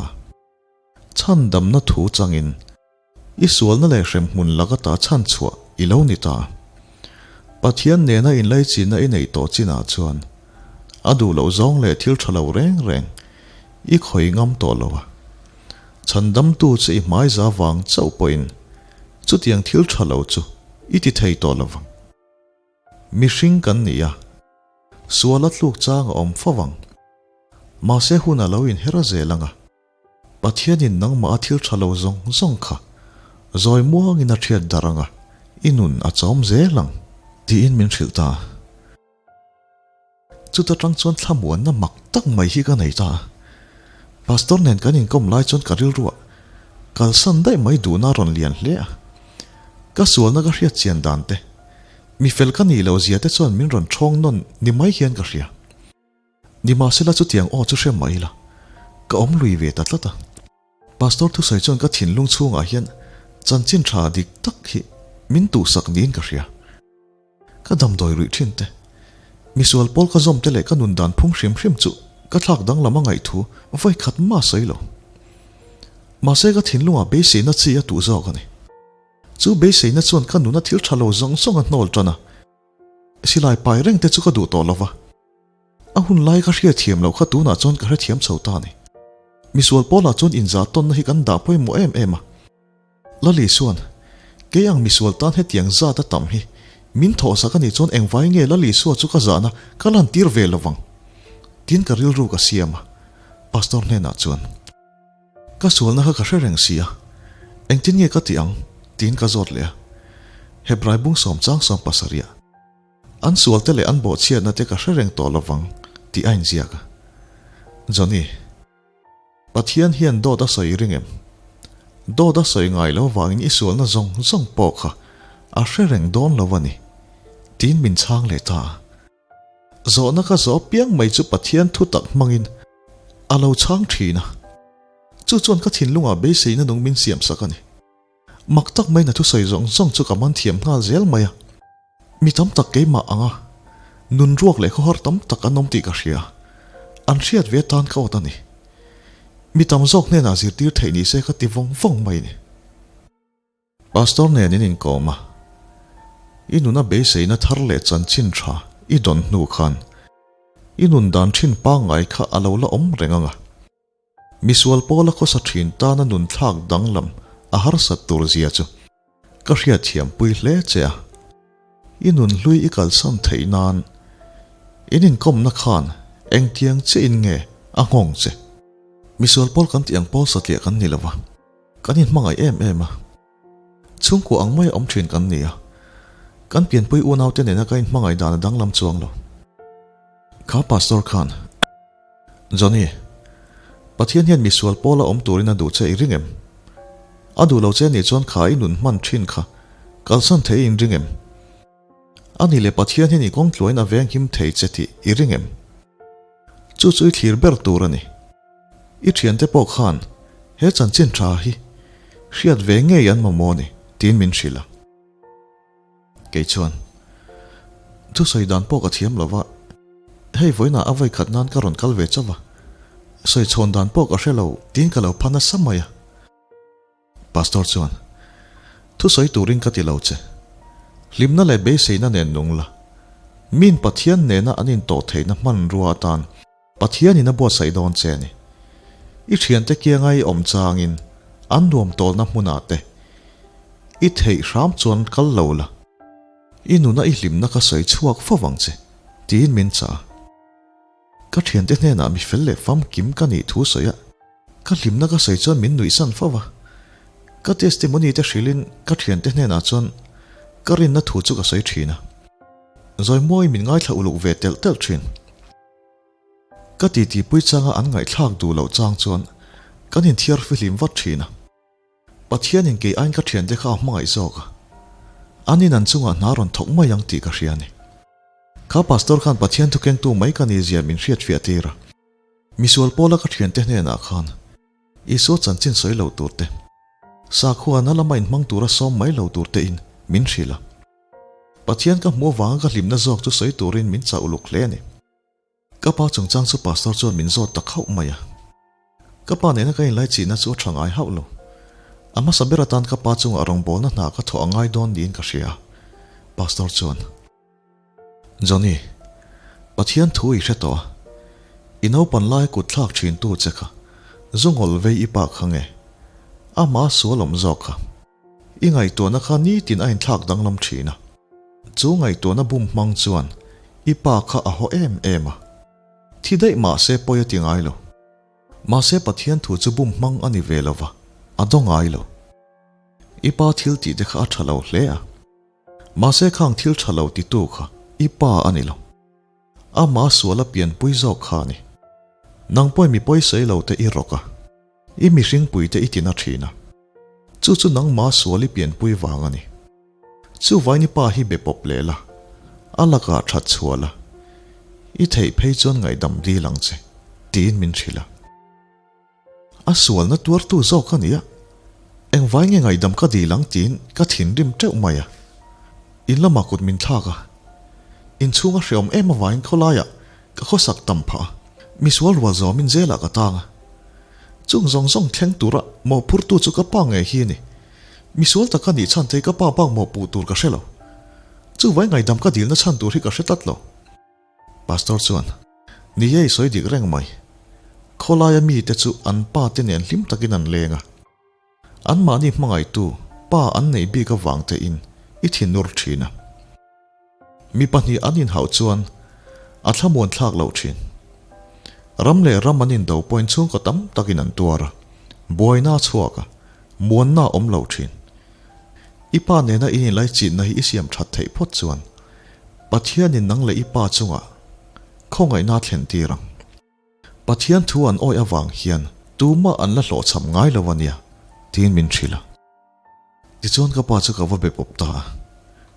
Chhandamna thu changin i sualna leh hremhmun laka ta chhanchhuah i lo ni ta. Pathian nena inlaichinna i neih tawh chinah chuan a duh loh zawng leh thil tha lo reng reng i khawi ngam tawh lo a. Chhandamtu che i hmaiza vang chauh pawhin chutiang thil tha lo chu i ti thei tawh lo vang. Mihring kan ni a, sual a tluk chang a awm fo vang. Mahse hun a lo inher zel ang a. Pathianin nangmah a thil tha lo zawng zawng kha zawi muangin a hriat darh ang a, i nun a chawm zel ang, tiin min hrilh ta a. Chuta tang chuan thlamuanna mak tak mai hi ka nei ta a. Pastor nen kan inkawm lai chuan ka rilruah kalsan daih mai duhna a rawn lian hle a. Ka sualna ka hriat chian dan te, mi fel ka nih loh zia te chuan min rawn ṭhawng nawn ni mai hian ka hria. Nimahsela chutiang aw chu hre mai ila, ka awm lui ve ta tlat a. Pastor thusawi chuan ka thinlung chhungah hian chanchin tha dik tak hi min tuhsak niin ka hria. Ka damdawi ruih thin te, misual pawl ka zawm te leh ka nun dan phung hrim hrim chu ka thlak danglam a ngaihthu vawi khat mah sawi lo. Mahse ka thinlungah beiseina chi a tuh zawk a ni. Chu beiseina chuan ka nuna thil tha lo zawng zawng a hnawl tan a. Silai pai reng te chu ka duh tawh lo va. A hun lai ka hriatthiam loh kha tunah chuan ka hrethiam chho ta a ni. Misual pawlah chuan inzah tawnna hi kan dah pawimawh em em a. Lali chuan, Kei ang misual tan hetiang zat a tam hi min thawhsak a nih chuan engvai nge Lali Sua chu ka zahna ka lantir ve lo vang? Tiin ka rilru ka siam a. Pastor hnenah chuan, Ka sualna kha ka hre reng si a, engtin nge ka tih ang? tiin ka zawt leh a. Hebrai bung sawmchang 70. An sualte leh an bawhchhiatna te ka hre reng tawh lovang tih a inziak a. Johnny, Pathian hian dawt a sawi ring em? Dawt a sawi ngai lo vangin i sualna zawng zawng pawh kha a hre reng dawn lo a ni, tiin min chhang leh ta a. Zawhna ka zawh piang mai chu Pathian thu tak hmangin a lo chhang thin a. Chu chuan ka thinlungah beiseina nung min siamsak a ni. Mak tak mai na thusawi zawng zawng chu ka man thiam nghal zel mai a. Mi tam tak keimah ang a, nun ruak leh khawhar tam tak an awm tih ka hria. An hriat ve atan ka awt a ni. Mi tam zawk hnenah zirtir theih ni se ka ti vawng vawng mai a ni. Pastor nen in inkawm a, i nuna beiseina thar leh chanchin tha i dawn hnu khan i nun dan thin pangngai kha a lo la awm reng ang a. Misual pawla khawsa thin tana nun thlak danglam a harsat tur zia chu ka hriatthiam pui hle che a. I nun hlui i kalsan theih nan in inkawmna khan engtiang chiahin nge a nghawng che? Misual pawl kan tih ang pawl satliah kan ni lo va, kan inhmangaih em em a. Chhungkua ang maia awm thin kan ni a, kan pianpui unaute nena ka inhmangaih dan a danglam chuang lo. Kha pastor khan. Johnny, Pathian hian misual pawla awm turin a duh che i ring em? A duh lo che nih chuan kha i nun hman thin kha kalsan thei i inring em? A nih leh Pathian hian i kawng tluain a venghim thei che tih i ring em? Chu chu i thlir ber tur a ni. I thiante pawh khan he chanchin tha hi hriat ve ngei an mamawh a ni tiin min hrilh a. Kei chuan, Thusawi dan pawh ka thiam lo va, hei vawiinah a vawi khat nan ka rawn kal ve chauh a, sawi chhawn dan pawh ka hre lo tiin ka lo pha nasa mai a. Pastor chuan, Thusawi turin ka ti lo che. Hlimna leh beiseina nen nung la. Min Pathian nena an intawh theihna hmanrua atan Pathianin a buatsaih dawn che a ni. I thiante kianga i awm changin an nuam tawlna hmunah te i theih hram chuan kal lo la, i nuna i hlimna ka sawi chhuak fo vang che, tiin min chah a. Ka thiante hnenah mi fel leh famkim ka nih thu sawi a, ka hlimna ka sawi chuan min nuihsan fo va. Ka testimony te hrilhin ka thiante hnenah chuan ka rinna thu chu ka sawi thin a. Zawimuain min ngaithla uluk ve telh telh thin. Ka titi pui changa an ngaihthlak duh loh chang chuan kan inthiar fihlim vat thin a. Pathianin kei aiin ka thiante kha a hmangaih zawk a, an in an chungah hna rawn thawk mai ang tih ka hria a ni. Kha pastor khan Pathian thukengtu mai ka ni zia min hriatfiah tir a. Misual pawla ka thiante hnenah khan Isua chanchin sawi lo tur te, sakhuana lama inhmang tura sawm mai lo tur tein min hrilh a. Pathian ka hmuh avanga ka hlimna zawk chu sawi turin min chauh uluk hle a ni. Ka pa chungchang chu pastor chuan min zawt ta khauh mai a. Ka pa nena ka inlaichihna chu a tha ngai hauh lo. A hmasa ber atan ka pa chungah rawngbawlna hna ka thawh a ngai dawn niin ka hria a, pastor chuan. Johnny, Pathian thu i hre tawh a, i naupan lai kut thlak thintu che kha zu ngawl vei i pa kha nge? Amah sual awm zawk kha. I ngaihtuahna kha nitin a inthlak danglam thin a, chu ngaihtuahna bum hmang chuan i pa kha a haw em em a. Thi daih mahse pawi a ti ngai lo. Mahse Pathian thu chu bum hmang a ni ve lo va, a daw ngai lo. I pa thil tih te kha a tha lo hle a. Mahse khang thil tha lo titu kha i pa a ni lo. Amah sual a pianpui zawk kha a ni. Nang pawhin mi pawisawi lo te i rawk a, i mihringpui te i tina thin a. Chu chu nangmah sual i pianpui vang a ni. Chuvain i pa hi be pawp leh la, a lakah that chhuah la, i theih phei chuan ngaihdam dil ang che, tiin min hrilh a. A sualna tuartu zawk a ni a, engvai nge ngaihdam ka dil ang tiin ka thinrim teuh mai a. In lamah kut min thlak a, inchhung a hreawm em avangin khawlaiah ka khawsak tam phah a, misual rual zawmin zelah ka tang a. Chung zawng zawng thleng tura mawhphurtu chu ka pa ngei hi a ni. Misual taka nih chhan thei ka pa bak mawhpuh tur ka hre lo. Chuvai ngaihdam ka dilna chhan tur hi ka hre tlat lo. Pastor chuan, Ni e, i sawi dik reng mai. Khawlaia mite chu an pa te nen hlim takin an leng a. Anmahni hmangaihtu pa an neih bik avang tein i thinur thin a. Mi pahnih an inhauh chuan a thlamuan thlak loh thin. Ram leh ram an indo pawhin chhungkaw tam takin an tuar a, buaina a chhuak a, muanna a awm lo thin. I pa nena i inlaichitna hi i siam that theih phawt chuan Pathianin nang leh i pa chungah khawngaihna a thlen tir ang. Pathian thu an awih avang hian tumah an la hlawhchham ngai lo a nia, tiin min hrilh a. Tichuan ka pa chu ka va be pawp ta a,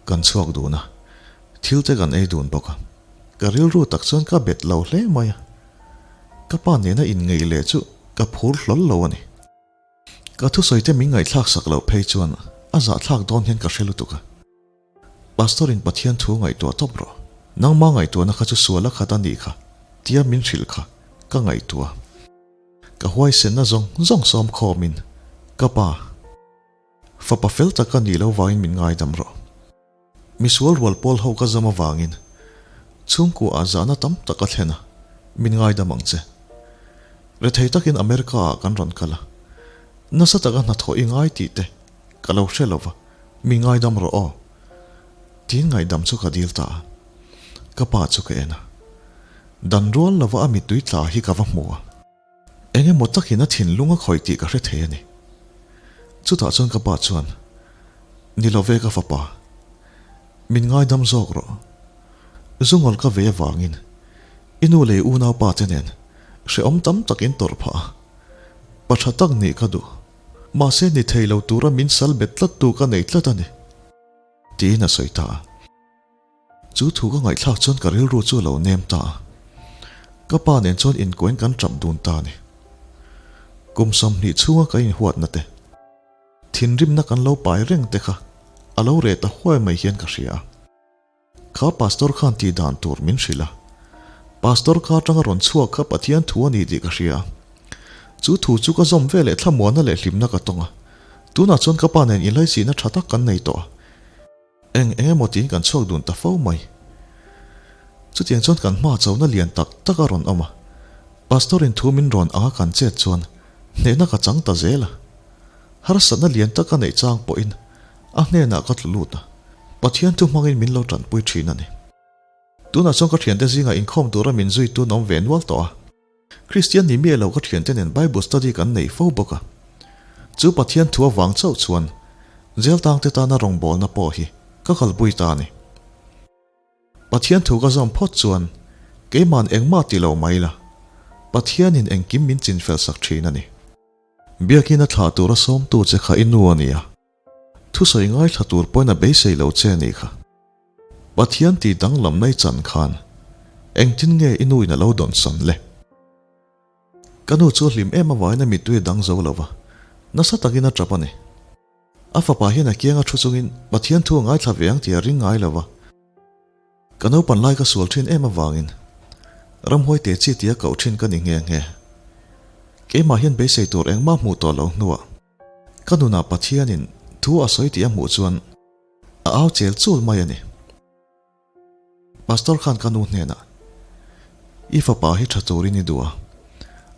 kan chhuak dun a, thil te kan ei dun bawk a. Ka rilru tak chuan ka bet lo hle mai a, ka pa nena inngeih leh chu ka phur hlawl lo a ni. Ka thusawi te min ngaihthlak sak loh phei chuan a zahthlak dawn hian ka hre lutuk a. Pastor in Pathian thu ngaihtuah tawp rawh. Nangma ngaihtuahna kha chu sual a khat a nih kha tia min hrilh kha ka ngaihtuah. Ka huaisenna zawng zawng sawm khawmin ka pa fapa fel tak ka nih lo vangin min ngaidam rawh. Misual rual pawl ho ka zam avangin chhungkua ah zahna tam tak a thlen a, min ngaidam ang che. Rethei takin America ah kan rawn kal a, nasa taka hnathawh i ngai tih te ka lo hre lo va, mi ngaidam rawh aw. Tiin ngaihdam chu ka dil ta a, ka pa chu ka en a. Dan rual lova a mittui tla hi ka va hmu a. Eng emaw takin a thinlung a khawih tih ka hre thei a ni. Chutah chuan ka pa chuan, Ni lo ve ka fapa, min ngaidam zawk rawh. Zungawl ka ve avangin i nu leh i unaupa te nen hrehawm tam tak in tawrh phah a, pa tha tak nih ka duh. Mahse ni thei lo tura min sal bet tlat tu ka nei tlat a ni, tiin a sawi ta a. Chu thu ka ngaihthlak chuan ka rilru chu a lo nem ta a. Ka pa nen chuan inkuain kan tap dun ta a ni. Kum 20 chhunga ka inhuatna te, thinrimna kan lo pai reng te kha a lo reh ta huai mai hian ka hria a. Kha pastor khan tih dan tur min hrilh a, pastor kha atanga rawn chhuak kha Pathian thu a ni tih ka hria a. Chu thu chu ka zawm ve leh thlamuanna leh hlimna ka tawng a. Tunah chuan ka pa nen inlaisihna tha tak kan nei tawh a. Eng eng emaw tiin kan chhuak dun ta fo mai. Chutiang chuan kan hma chona lian tak tak a rawn awm a. Pastor in thu min rawn anga kan chet chuan hnehna ka chang ta zel a. Harsatna lian tak a neih chang pawhin A hnenah ka tlu lut a, Pathian thu hmangin min lo tanpui thin a ni. Tunah chuan ka thiante zingah inkhawm tura min zuitu an awm ve nual tawh a. Kristian ni miah lo ka thiante nen Bible study kan nei fo bawk a. Chu Pathian thu avang chauh chuan jail tangte tana rawngbawlna pawh hi ka kalpui ta a ni. Pathian thu ka zawm phawt chuan keima'n engmah ti lo mai la, Pathianin engkim min chinfel sak thin a ni. Biakina thlah tura sawmtu che kha i nu a ni a. Thusawi ngaithla tur pawhin a beisei lo che a nih kha. Pathian tih danglamna i chan khan engtin nge i nu in a lo dawnsawn le? Ka nu chu a hlim em avangin a mittui a dang zo lo va, nasa takin a tap a ni. A fapa hian a kianga thu chungin Pathian thu a ngaithla ve ang tih a ring ngai lo va. Ka naupan lai ka sual thin em avangin ramhuai te chi tia koh thin ka ni nghe nghe. Keimah hian beisei tur engmah hmuh tawh lo hnuah ka nunah Pathianin thu a sawi tih a hmuh chuan a au chel chul mai a ni. Pastor khan ka nu hnenah, I fapa hi tha turin i duh a,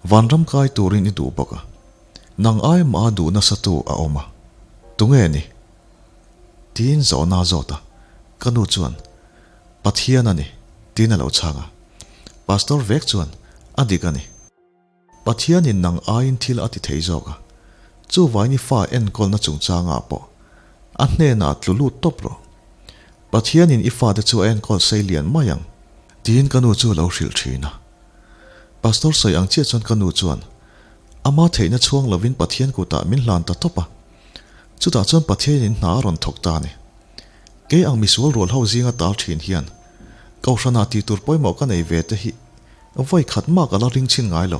vanram kai turin i duh bawk a, nang ai mah a duh nasa tu a awm a, tunge ni? Tiin zawhna a zawt a, ka nu chuan, Pathian a ni, tiin a lo chhang a. Pastor vek chuan, A dik a ni. Pathianin nang aiin thil a ti thei zawk a, chuvain i fa enkawlna chungchangah pawh a hnenah tlu lut tawp rawh. Pathianin i fate chu a enkawl sei lian mai ang, tiin ka nu chu a lo hrilh thin a. Pastor sawi ang chiah chuan ka nu chuan ama theihna chhuang lovin Pathian kutah min hlan ta tawp a. Chutah chuan Pathianin hna a rawn thawk ta a ni. Kei ang misual rual ho zinga tal thin hian Kohhranah tihtur pawimawh ka nei ve te hi Vawi khat mah ka la ring chhin ngai lo.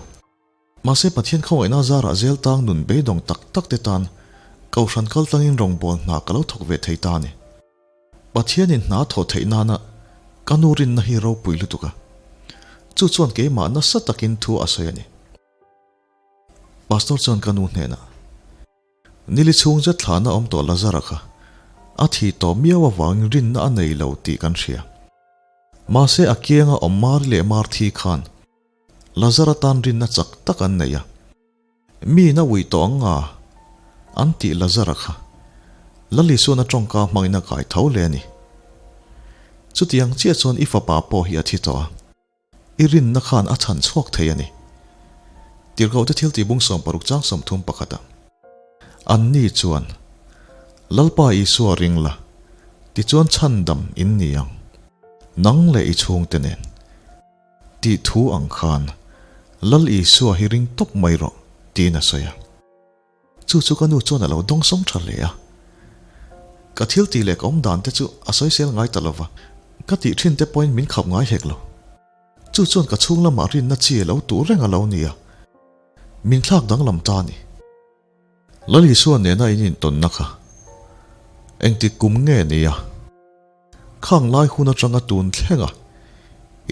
Mahse Pathian khawngaihna zarah zel tang nun beidawng tak tak te tan Kohhran kal tlangin rawngbâwl hna ka lo thawk ve thei ta a ni. Pathianin hna thawh theih nana ka nu rinna hi ropui lutuk a. Chu chuan keimah nasa takin thu a sawi a ni. Pastor chuan ka nu hnenah, Nili chhung zet thlahna awm tawh Lazara kha a thih tawh miau avangin rinna a nei lo tih kan hria. Mahse a kianga awm Mari leh Marthi khan Lazara tan rinna chak tak an nei a. Miin a uih tawh ang nga an tih Lazara kha Lal Isuan a tawngka hmangin a kai tho le a ni. Chutiang chiah chuan i fapa pawh hi a thi tawh a. I rinna khan a chhan chhuak thei a ni. Tirhkohte thil tihbung 60 chang 30 pakhata Anni chuan, Lalpa Isua ring la, tichuan chhandam in ni ang, nang leh i chhungte nen. Tih thu ang khan, Lal Isua hi ring tawp mai rawh, tiin a sawi a. Chu chu ka nu chuan a lo dawngsawng tha hle a. Ka thil tih leh ka awm dan te chu a sawisel ngai ta lova, ka tih thin te pawhin min khap ngai hek lo. Chu chuan ka chhung lamah rinna chi a lo tuh reng a lo ni a, min thlak danglam ta a ni. Lal Isua nena in intawnna kha engtik kum nge ni a? Khang lai hun atanga tun thlenga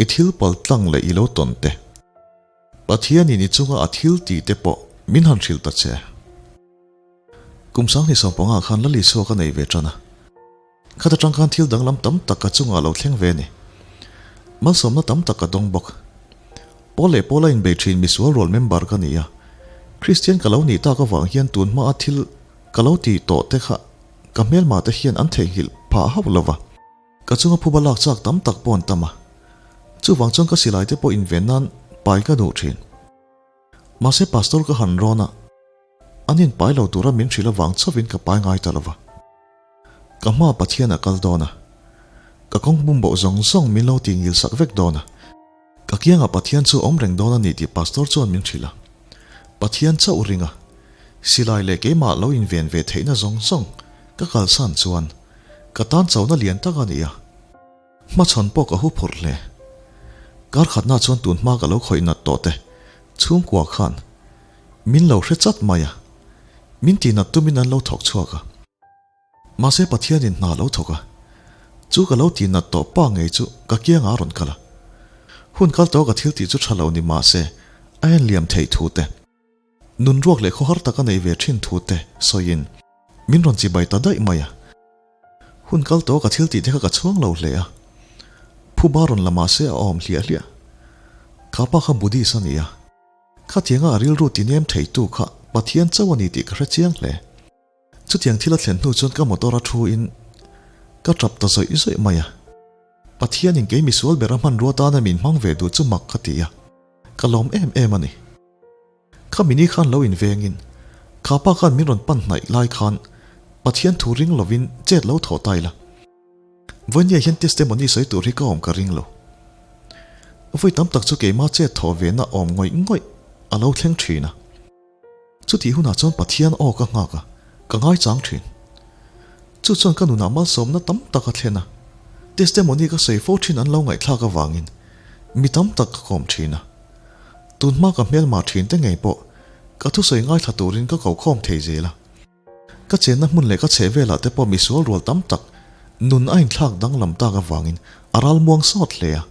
i thil pal tlang leh i lo tawn te. Pathianin i chunga a thil tih te pawh min han hrilh ta che. Kum sanghnih 15 khan Lal Isua ka nei ve tan a. Khat atang khan thil danglam tam tak ka chungah lo thleng ve a ni. Malsawmna tam tak ka dawng bawk. Pawl leh Pawla inbei thin misual rual member ka ni a. Kristian ka lo nih tak avang hian tun hmaa thil ka lo tih tawh te kha ka hmelma te hian an theihnghilh phah hauh lova. Ka chunga phuba lak chak tam tak pawh an tam a, chuvang chuan ka silai te pawh inven nan pai ka duh thin. Mahse pastor ka han rawn a, an inpai lo tura min hrilh avang chauhin ka pai ngai ta lova. Ka hma Pathian a kal dawn a, ka kawng bumboh zawng zawng min lo tih ngil sak vek dawn a, ka kiangah Pathian chu awm reng dawn a ni tih pastor chuan min hrilh a. Pathian chauh ring a, silai leh keimah lo inven ve theihna zawng zawng ka kalsan chuan Ka tan chona lian tak a ni a, hmachhawn pawh ka hu phurh hle. Kar khatna chuan tun hma ka lo khawih nat tawh te chhungkua khan min lo hre chat mai a, min tih nat tumin an lo thawk chhuak a. Mahse Pathianin hna lo thawk a, chu ka lo tih nat tawh pa ngei chu ka kiangah a rawn kal a. Hun kal tawh ka thil tih chu tha lo ni mahse a en liam theih thu te, Nun ruak leh khawhar tak a nei ve thin thu te sawiin min rawn chibai ta daih mai a. Hun kal tawh ka thil tih te kha ka chhuang lo hle a. Phuba rawn la mahse a awm hliah hliah. Kha pa kha Buddhist a ni a. Khatianga a rilru ti nem theitu kha Pathian chauh a ni tih ka hre chiang hle. Chutiang thil a thlen hnu chuan ka motor a thu in ka tap ta zawih zawih mai a. Pathianin kei misual bera hmanrua tana min hmang ve duh chu mak ka ti a, ka lawm em em a ni. Khami ni khan lo invengin kha pa khan min rawn pan hnaih lai khan Pathian thu ring lovin chet lo thawh ta ila. Vawinia hian testimony sawi tur hi ka awm ka ring lo. Vawi tam tak chu keima chet thawh ve na awm ngawih ngawih a lo thleng thin a. Chutih hunah chuan Pathian aw ka nghak a, ka ngaichang thin. Chu chuan ka nunah malsawmna tam tak a thlen a, testimony ka sawi fo thin an lo ngaihthlak avangin mi tam tak ka kawm thin a. Tun hma ka hmelma thin te ngei pawh ka thusawi ngaithla turin ka ko khawm thei zel a. Ka chenna hmun leh ka chheh velah te pawh misual rual tam tak nun a inthlak danglam tak avangin A ralmuang sawt hle a.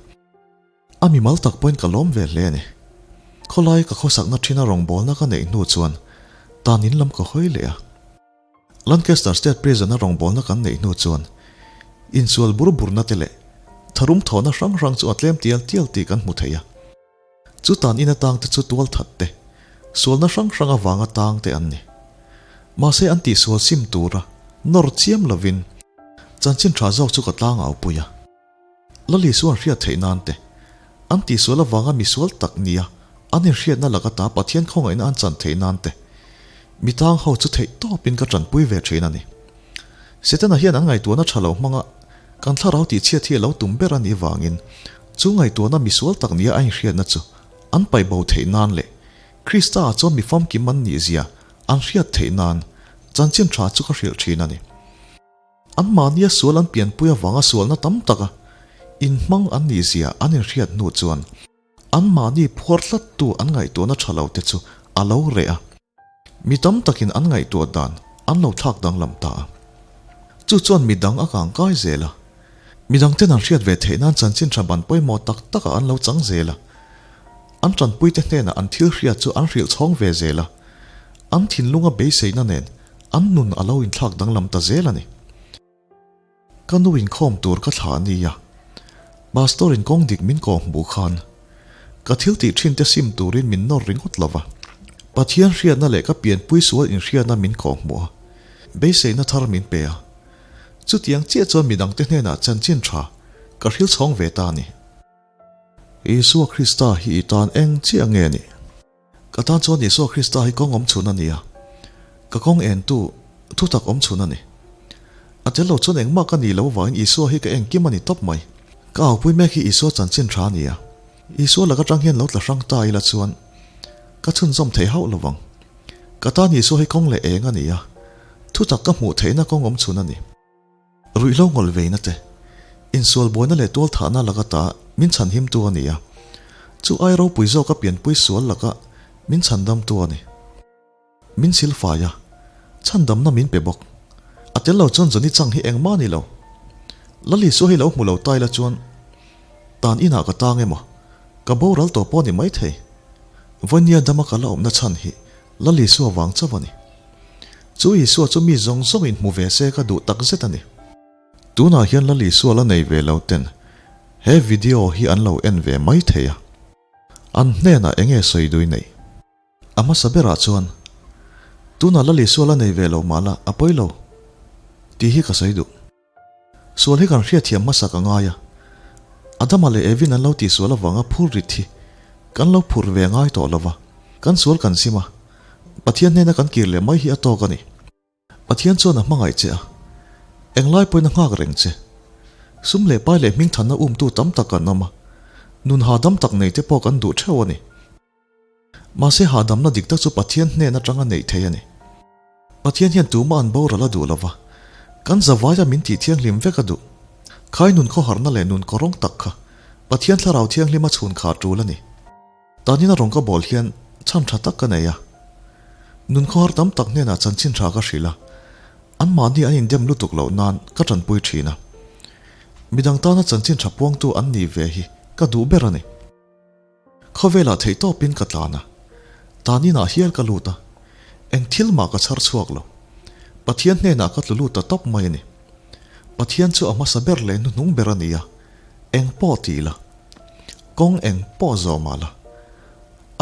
A mimal tak pawhin ka lawm ve hle a ni. Khawlai ka khawsakna ṭhina rawngbawlna ka neih hnu chuan tan in lam ka hawi leh a. Lancaster State Prison-a rawngbawlna kan neih hnu chuan insual bur burna te leh tharum thawhna hrang hrang chu a tlem tial tial tih kan hmu thei a. Chu tan in atang te chu tual that te, sualna hrang hrang avanga tang te an ni. Mahse an tihsual sim tura nawr chiam lovin chanchin tha zawk chu ka tlang au pui a. Lali chuan hriat theih nan te, an tihsual avanga misual tak nia an inhriatna laka ta Pathian khawngaihna an chan theih nan te, mi tang ho chu theih tawpin ka tanpui ve thin a ni. Setana hian an ngaihtuahna tha lo hmanga kan thlarau tihchhiat hi a lo tum ber a nih vangin chu ngaihtuahna misual tak nia a inhriatna chu an paih bo theih nan leh Krista ah chuan mi famkim an nih zia an hriat theih nan chanchin tha chu ka hrilh thin a ni. Anmahnia sual an pianpui avanga sualna tam taka inhmang an nih zia an inhriat hnu chuan anmahni phuar tlattu an ngaihtuahna tha lo te chu a lo reh a, mi tam takin an ngaihtuah dan an lo thlak danglam ta a. Chu chuan mi dang a kangkai zel a, mi dangten an hriat ve theih nan chanchin tha ban pawimawh tak takah an lo chang zel a, an tanpuite hnenah an thil hriat chu an hrilh chhawng ve zel a, an thinlunga beiseina nen An nun a lo inthlak danglam ta zel a ni. Ka nu inkhawm tur ka thlah nia, Pastor in kawng dik min kawh hmuh khan ka thil tih thin te sim turin min nawr ringawt lo va. Pathian hriatna leh ka pianpui sual inhriatna min kawh hmuh a, beiseina thar min pe a. Chutiang chiah chuan midangte hnenah chanchin tha ka hril chhawng ve ta a ni. Isua Krista hi i tan eng chiah nge ni? Ka tan chuan Isua Krista hi kawng awm chhun a ni a, ka kawng entu thutak awm chhun a ni. A tel lo chuan engmah ka nih loh vangin Isua hi ka engkim a ni tawp mai. Ka aupui mek hi Isua chanchin tha a ni a, Isua lak atang hian lo tla hrang ta ila chuan ka chhunzawm thei hauh lo vang. Ka tan Isua hi kawng leh eng a ni a, thutak ka hmuh theihna kawng awm chhun a ni. Ruihhlo ngawlh veina te, insual buaina leh tualthahna laka ta min chhanhimtu a ni a, chu ai ropui zawka pianpui sual laka min chhandamtu a ni. Min silfai a, chhandamna min pe bawk. A tel lo chuan Johnny Chang hi engmah a ni lo. Lali Sua hi lo hmu lo ta ila chuan tan inah ka tang emaw, ka boral tawh pawh a ni maithei. Vawinia dama ka la awmna chhan hi Lal Isua vang chauh a ni. Chu Isua chu mi zawng zawng in hmu ve se ka duh tak zet a ni. Tunah hian Lal Isua la nei ve lo ten he video hi an lo en ve mai thei a. An hnenah eng nge sawi dui nei? A hmasa berah chuan tunah Lal Isua la nei ve lo mah la a pawi lo tih hi ka sawi duh. Sual hi kan hriatthiam hmasak a ngai a, Adama leh Evin an lo tihsual avanga phur rit hi kan lo phur ve ngai tawh lo va, kan sual kan sim a, Pathian hnena kan kir leh mai hi a tawk a ni. Pathian chuan a hmangaih che a, englai pawhin a nghak reng che. Sum leh pai leh hmingthanna umtu tam tak kan awm a, nun hahdam tak nei te pawh kan duh theuh a ni. Mahse hahdamna dik tak chu Pathian hnen atanga neih theih a ni. Pathian hian tumah an boral a duh lova, kan zavaia min tih thianghlim vek a duh. Khai nun khawharna leh nun kawrawng tak kha Pathian thlarau thianghlima chhun kha a tul a ni. Tanin a rawn ka bawl hian chhan tha tak ka nei a. Nun khawhar tam tak hnenah chanchin tha ka hrilh a, anmahni an indem lutuk loh nan ka tanpui thin a. Midang tana chanchin tha puangtu an nih ve hi ka duh ber a ni. Khawvelah theihtawpin ka tlan a, tan inah hial ka lut a, eng thil mah ka chhar chhuak lo. Pathian hnenah ka tlu lut ta tawp mai a ni. Pathian chu a hmasa ber leh hnuhnung ber a ni a, eng pawh ti la, kawng eng pawh zawh mah la,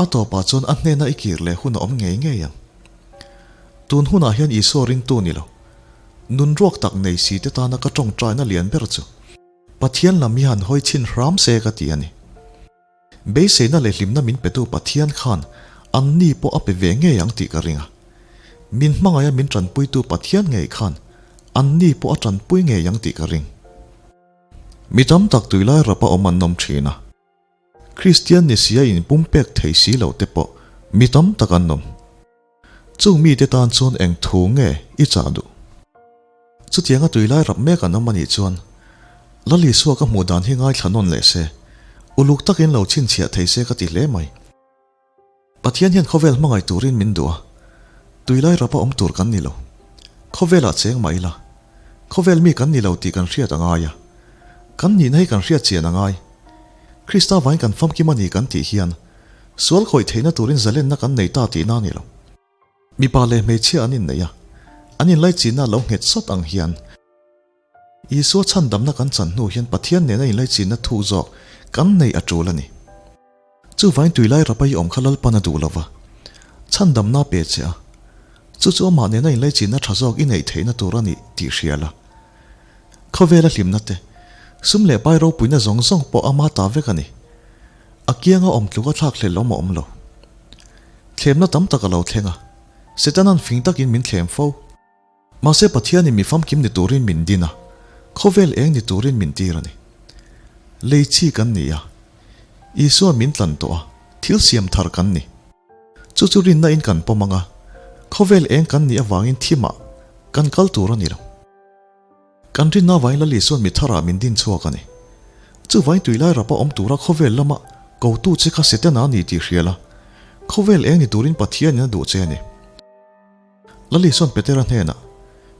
a tawpah chuan a hnena i kir leh hun a awm ngei ngei ang. Tun hunah hian Isua ringtu ni lo, nun ruak tak nei si te tana ka tawngtaina lian ber chu Pathian lam hi han hawi chhin hram se ka ti a ni. Beiseina leh hlimna min petu Pathian khan anni pawh a pe ve ngei ang tih ka ring a. Min hmangaih a min tanpuitu Pathian ngei khan anni pawh a tanpui ngei ang tih ka ring. Mi tam tak tuilai rapa awm an awm thin a. Kristian ni sia inpumpek thei si lo te pawh mi tam tak an awm. Chung mite tan chuan eng thu nge i chah duh? Chutianga tuilai rap mek an awm a nih chuan Lal Isua ka hmuh dan hi ngaithla nawn leh se, uluk takin lo chhinchhiah thei se ka ti hle mai. Pathian hian khawvel hmangaih turin min duh a, tuilai rapa awm tur kan ni lo. Khawvelah cheng mah ila, khawvel mi kan ni lo tih kan hriat a ngai a. Kan nihna hi kan hriat chian a ngai. Krista vain kan famkim a ni kan tih hian sual khawih theihna turin zalenna kan nei ta tihna a ni lo. Mipa leh hmeichhia an inneih a, an inlaichinna a lo nghet sawt ang hian Isua chhandamna kan chan hnu hian Pathian nena inlaichinna thu zawk kan neih a tul a ni. Chuvain tuilai rapa i awm kha Lalpan a duh lo va, chhandamna a pe che a, chu chu amah nena inlaichinna tha zawk i neih theihna tur a ni tih hria la. Khawvela hlimna te, sum leh pai ropuina zawng zawng pawh ama ta vek a ni. A kianga awm tluk a thlak hlel awm a awm lo. Thlemna tam tak a lo thleng a, Setana'n fing takin min thlem fo. Mahse Pathianin mi famkim ni turin min din a, khawvel eng ni turin min tir a ni. Lei chi kan ni a, Isua'n min tlan tawh a, thil siam thar kan ni. Chu chu rinna in kan pawm ang a, khawvel eng kan nih avangin thimah kan kal tur a ni lo. Kan rinna avangin Lal Isua'n mi tharah min din chhuak a ni. Chuvain tuilai rapa awm tura khawvel lama kotu che kha Setana a ni tih hria la, khawvel eng ni turin Pathianin a duh che a ni. Lal Isua'n Petera hnenah,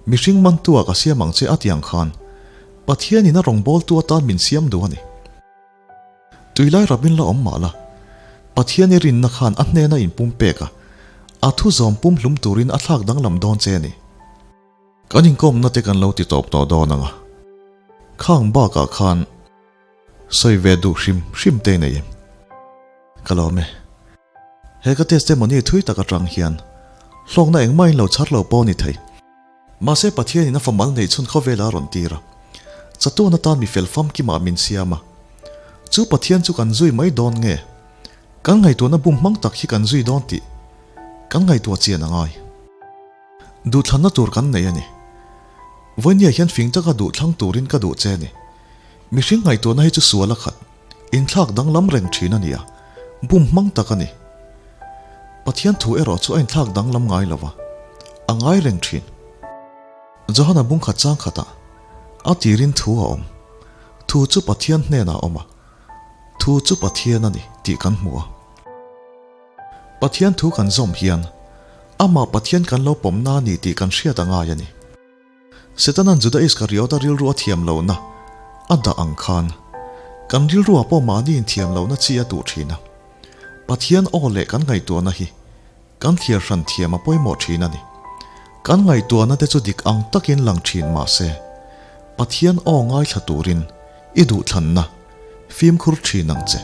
Mihring mantua ka siam ang che a ti ang khan, Pathianin a rawngbawltu atan min siam duh a ni. Tuilai rabin la awm mah la, Pathian i rinna khan a hnena inpumpek a, a thu zawm pumhlum turin a thlak danglam dawn che a ni. Kan inkawmna te kan lo ti tawp tawh dawn ang a, khang bakah khan sawi ve duh hrim hrim te nei em? Ka lawm e. He ka testimony thui tak atang hian hlawkna engmah in lo chhar lo pawh a ni thei. Mahse Pathianin a famal neih chhun khawvela a rawn tir a, chatuan atan mi fel famkimah min siam a. Chu Pathian chu kan zui mai dawn nge? Kan ngaihtuahna bum hmang tak hi kan zui dawn tih kan ngaihtuah chian a ngai. Duhthlanna tur kan nei a ni. Vawinia hian fing taka duhthlang turin ka duh che a ni. Mihring ngaihtuahna hi chu sual a khat, inthlak danglam reng thin a ni a, bum hmang tak a ni. Pathian thu erawh chu a inthlak danglam ngai lo va, a ngai reng thin. Johana bungkhat chang khatah a tirin thu a awm. Thu chu Pathian hnenah a awm a, thu chu Pathian a ni tih kan hmu a. Pathian thu kan zawm hian amah Pathian kan lo pawmna a ni tih kan hriat a ngai a ni. Setana'n Juda Iskariota rilru a thiam lohna a dah ang khan kan rilruah pawh mahni inthiam lohna chi a tuh thin a. Pathian aw leh kan ngaihtuahna hi kan thliar hran thiam a pawimawh thin a ni. Kan ngaihtuahna te chu dik ang takin lang thin mah se, Pathian aw ngaithla turin i duhthlanna fimkhur thin ang che.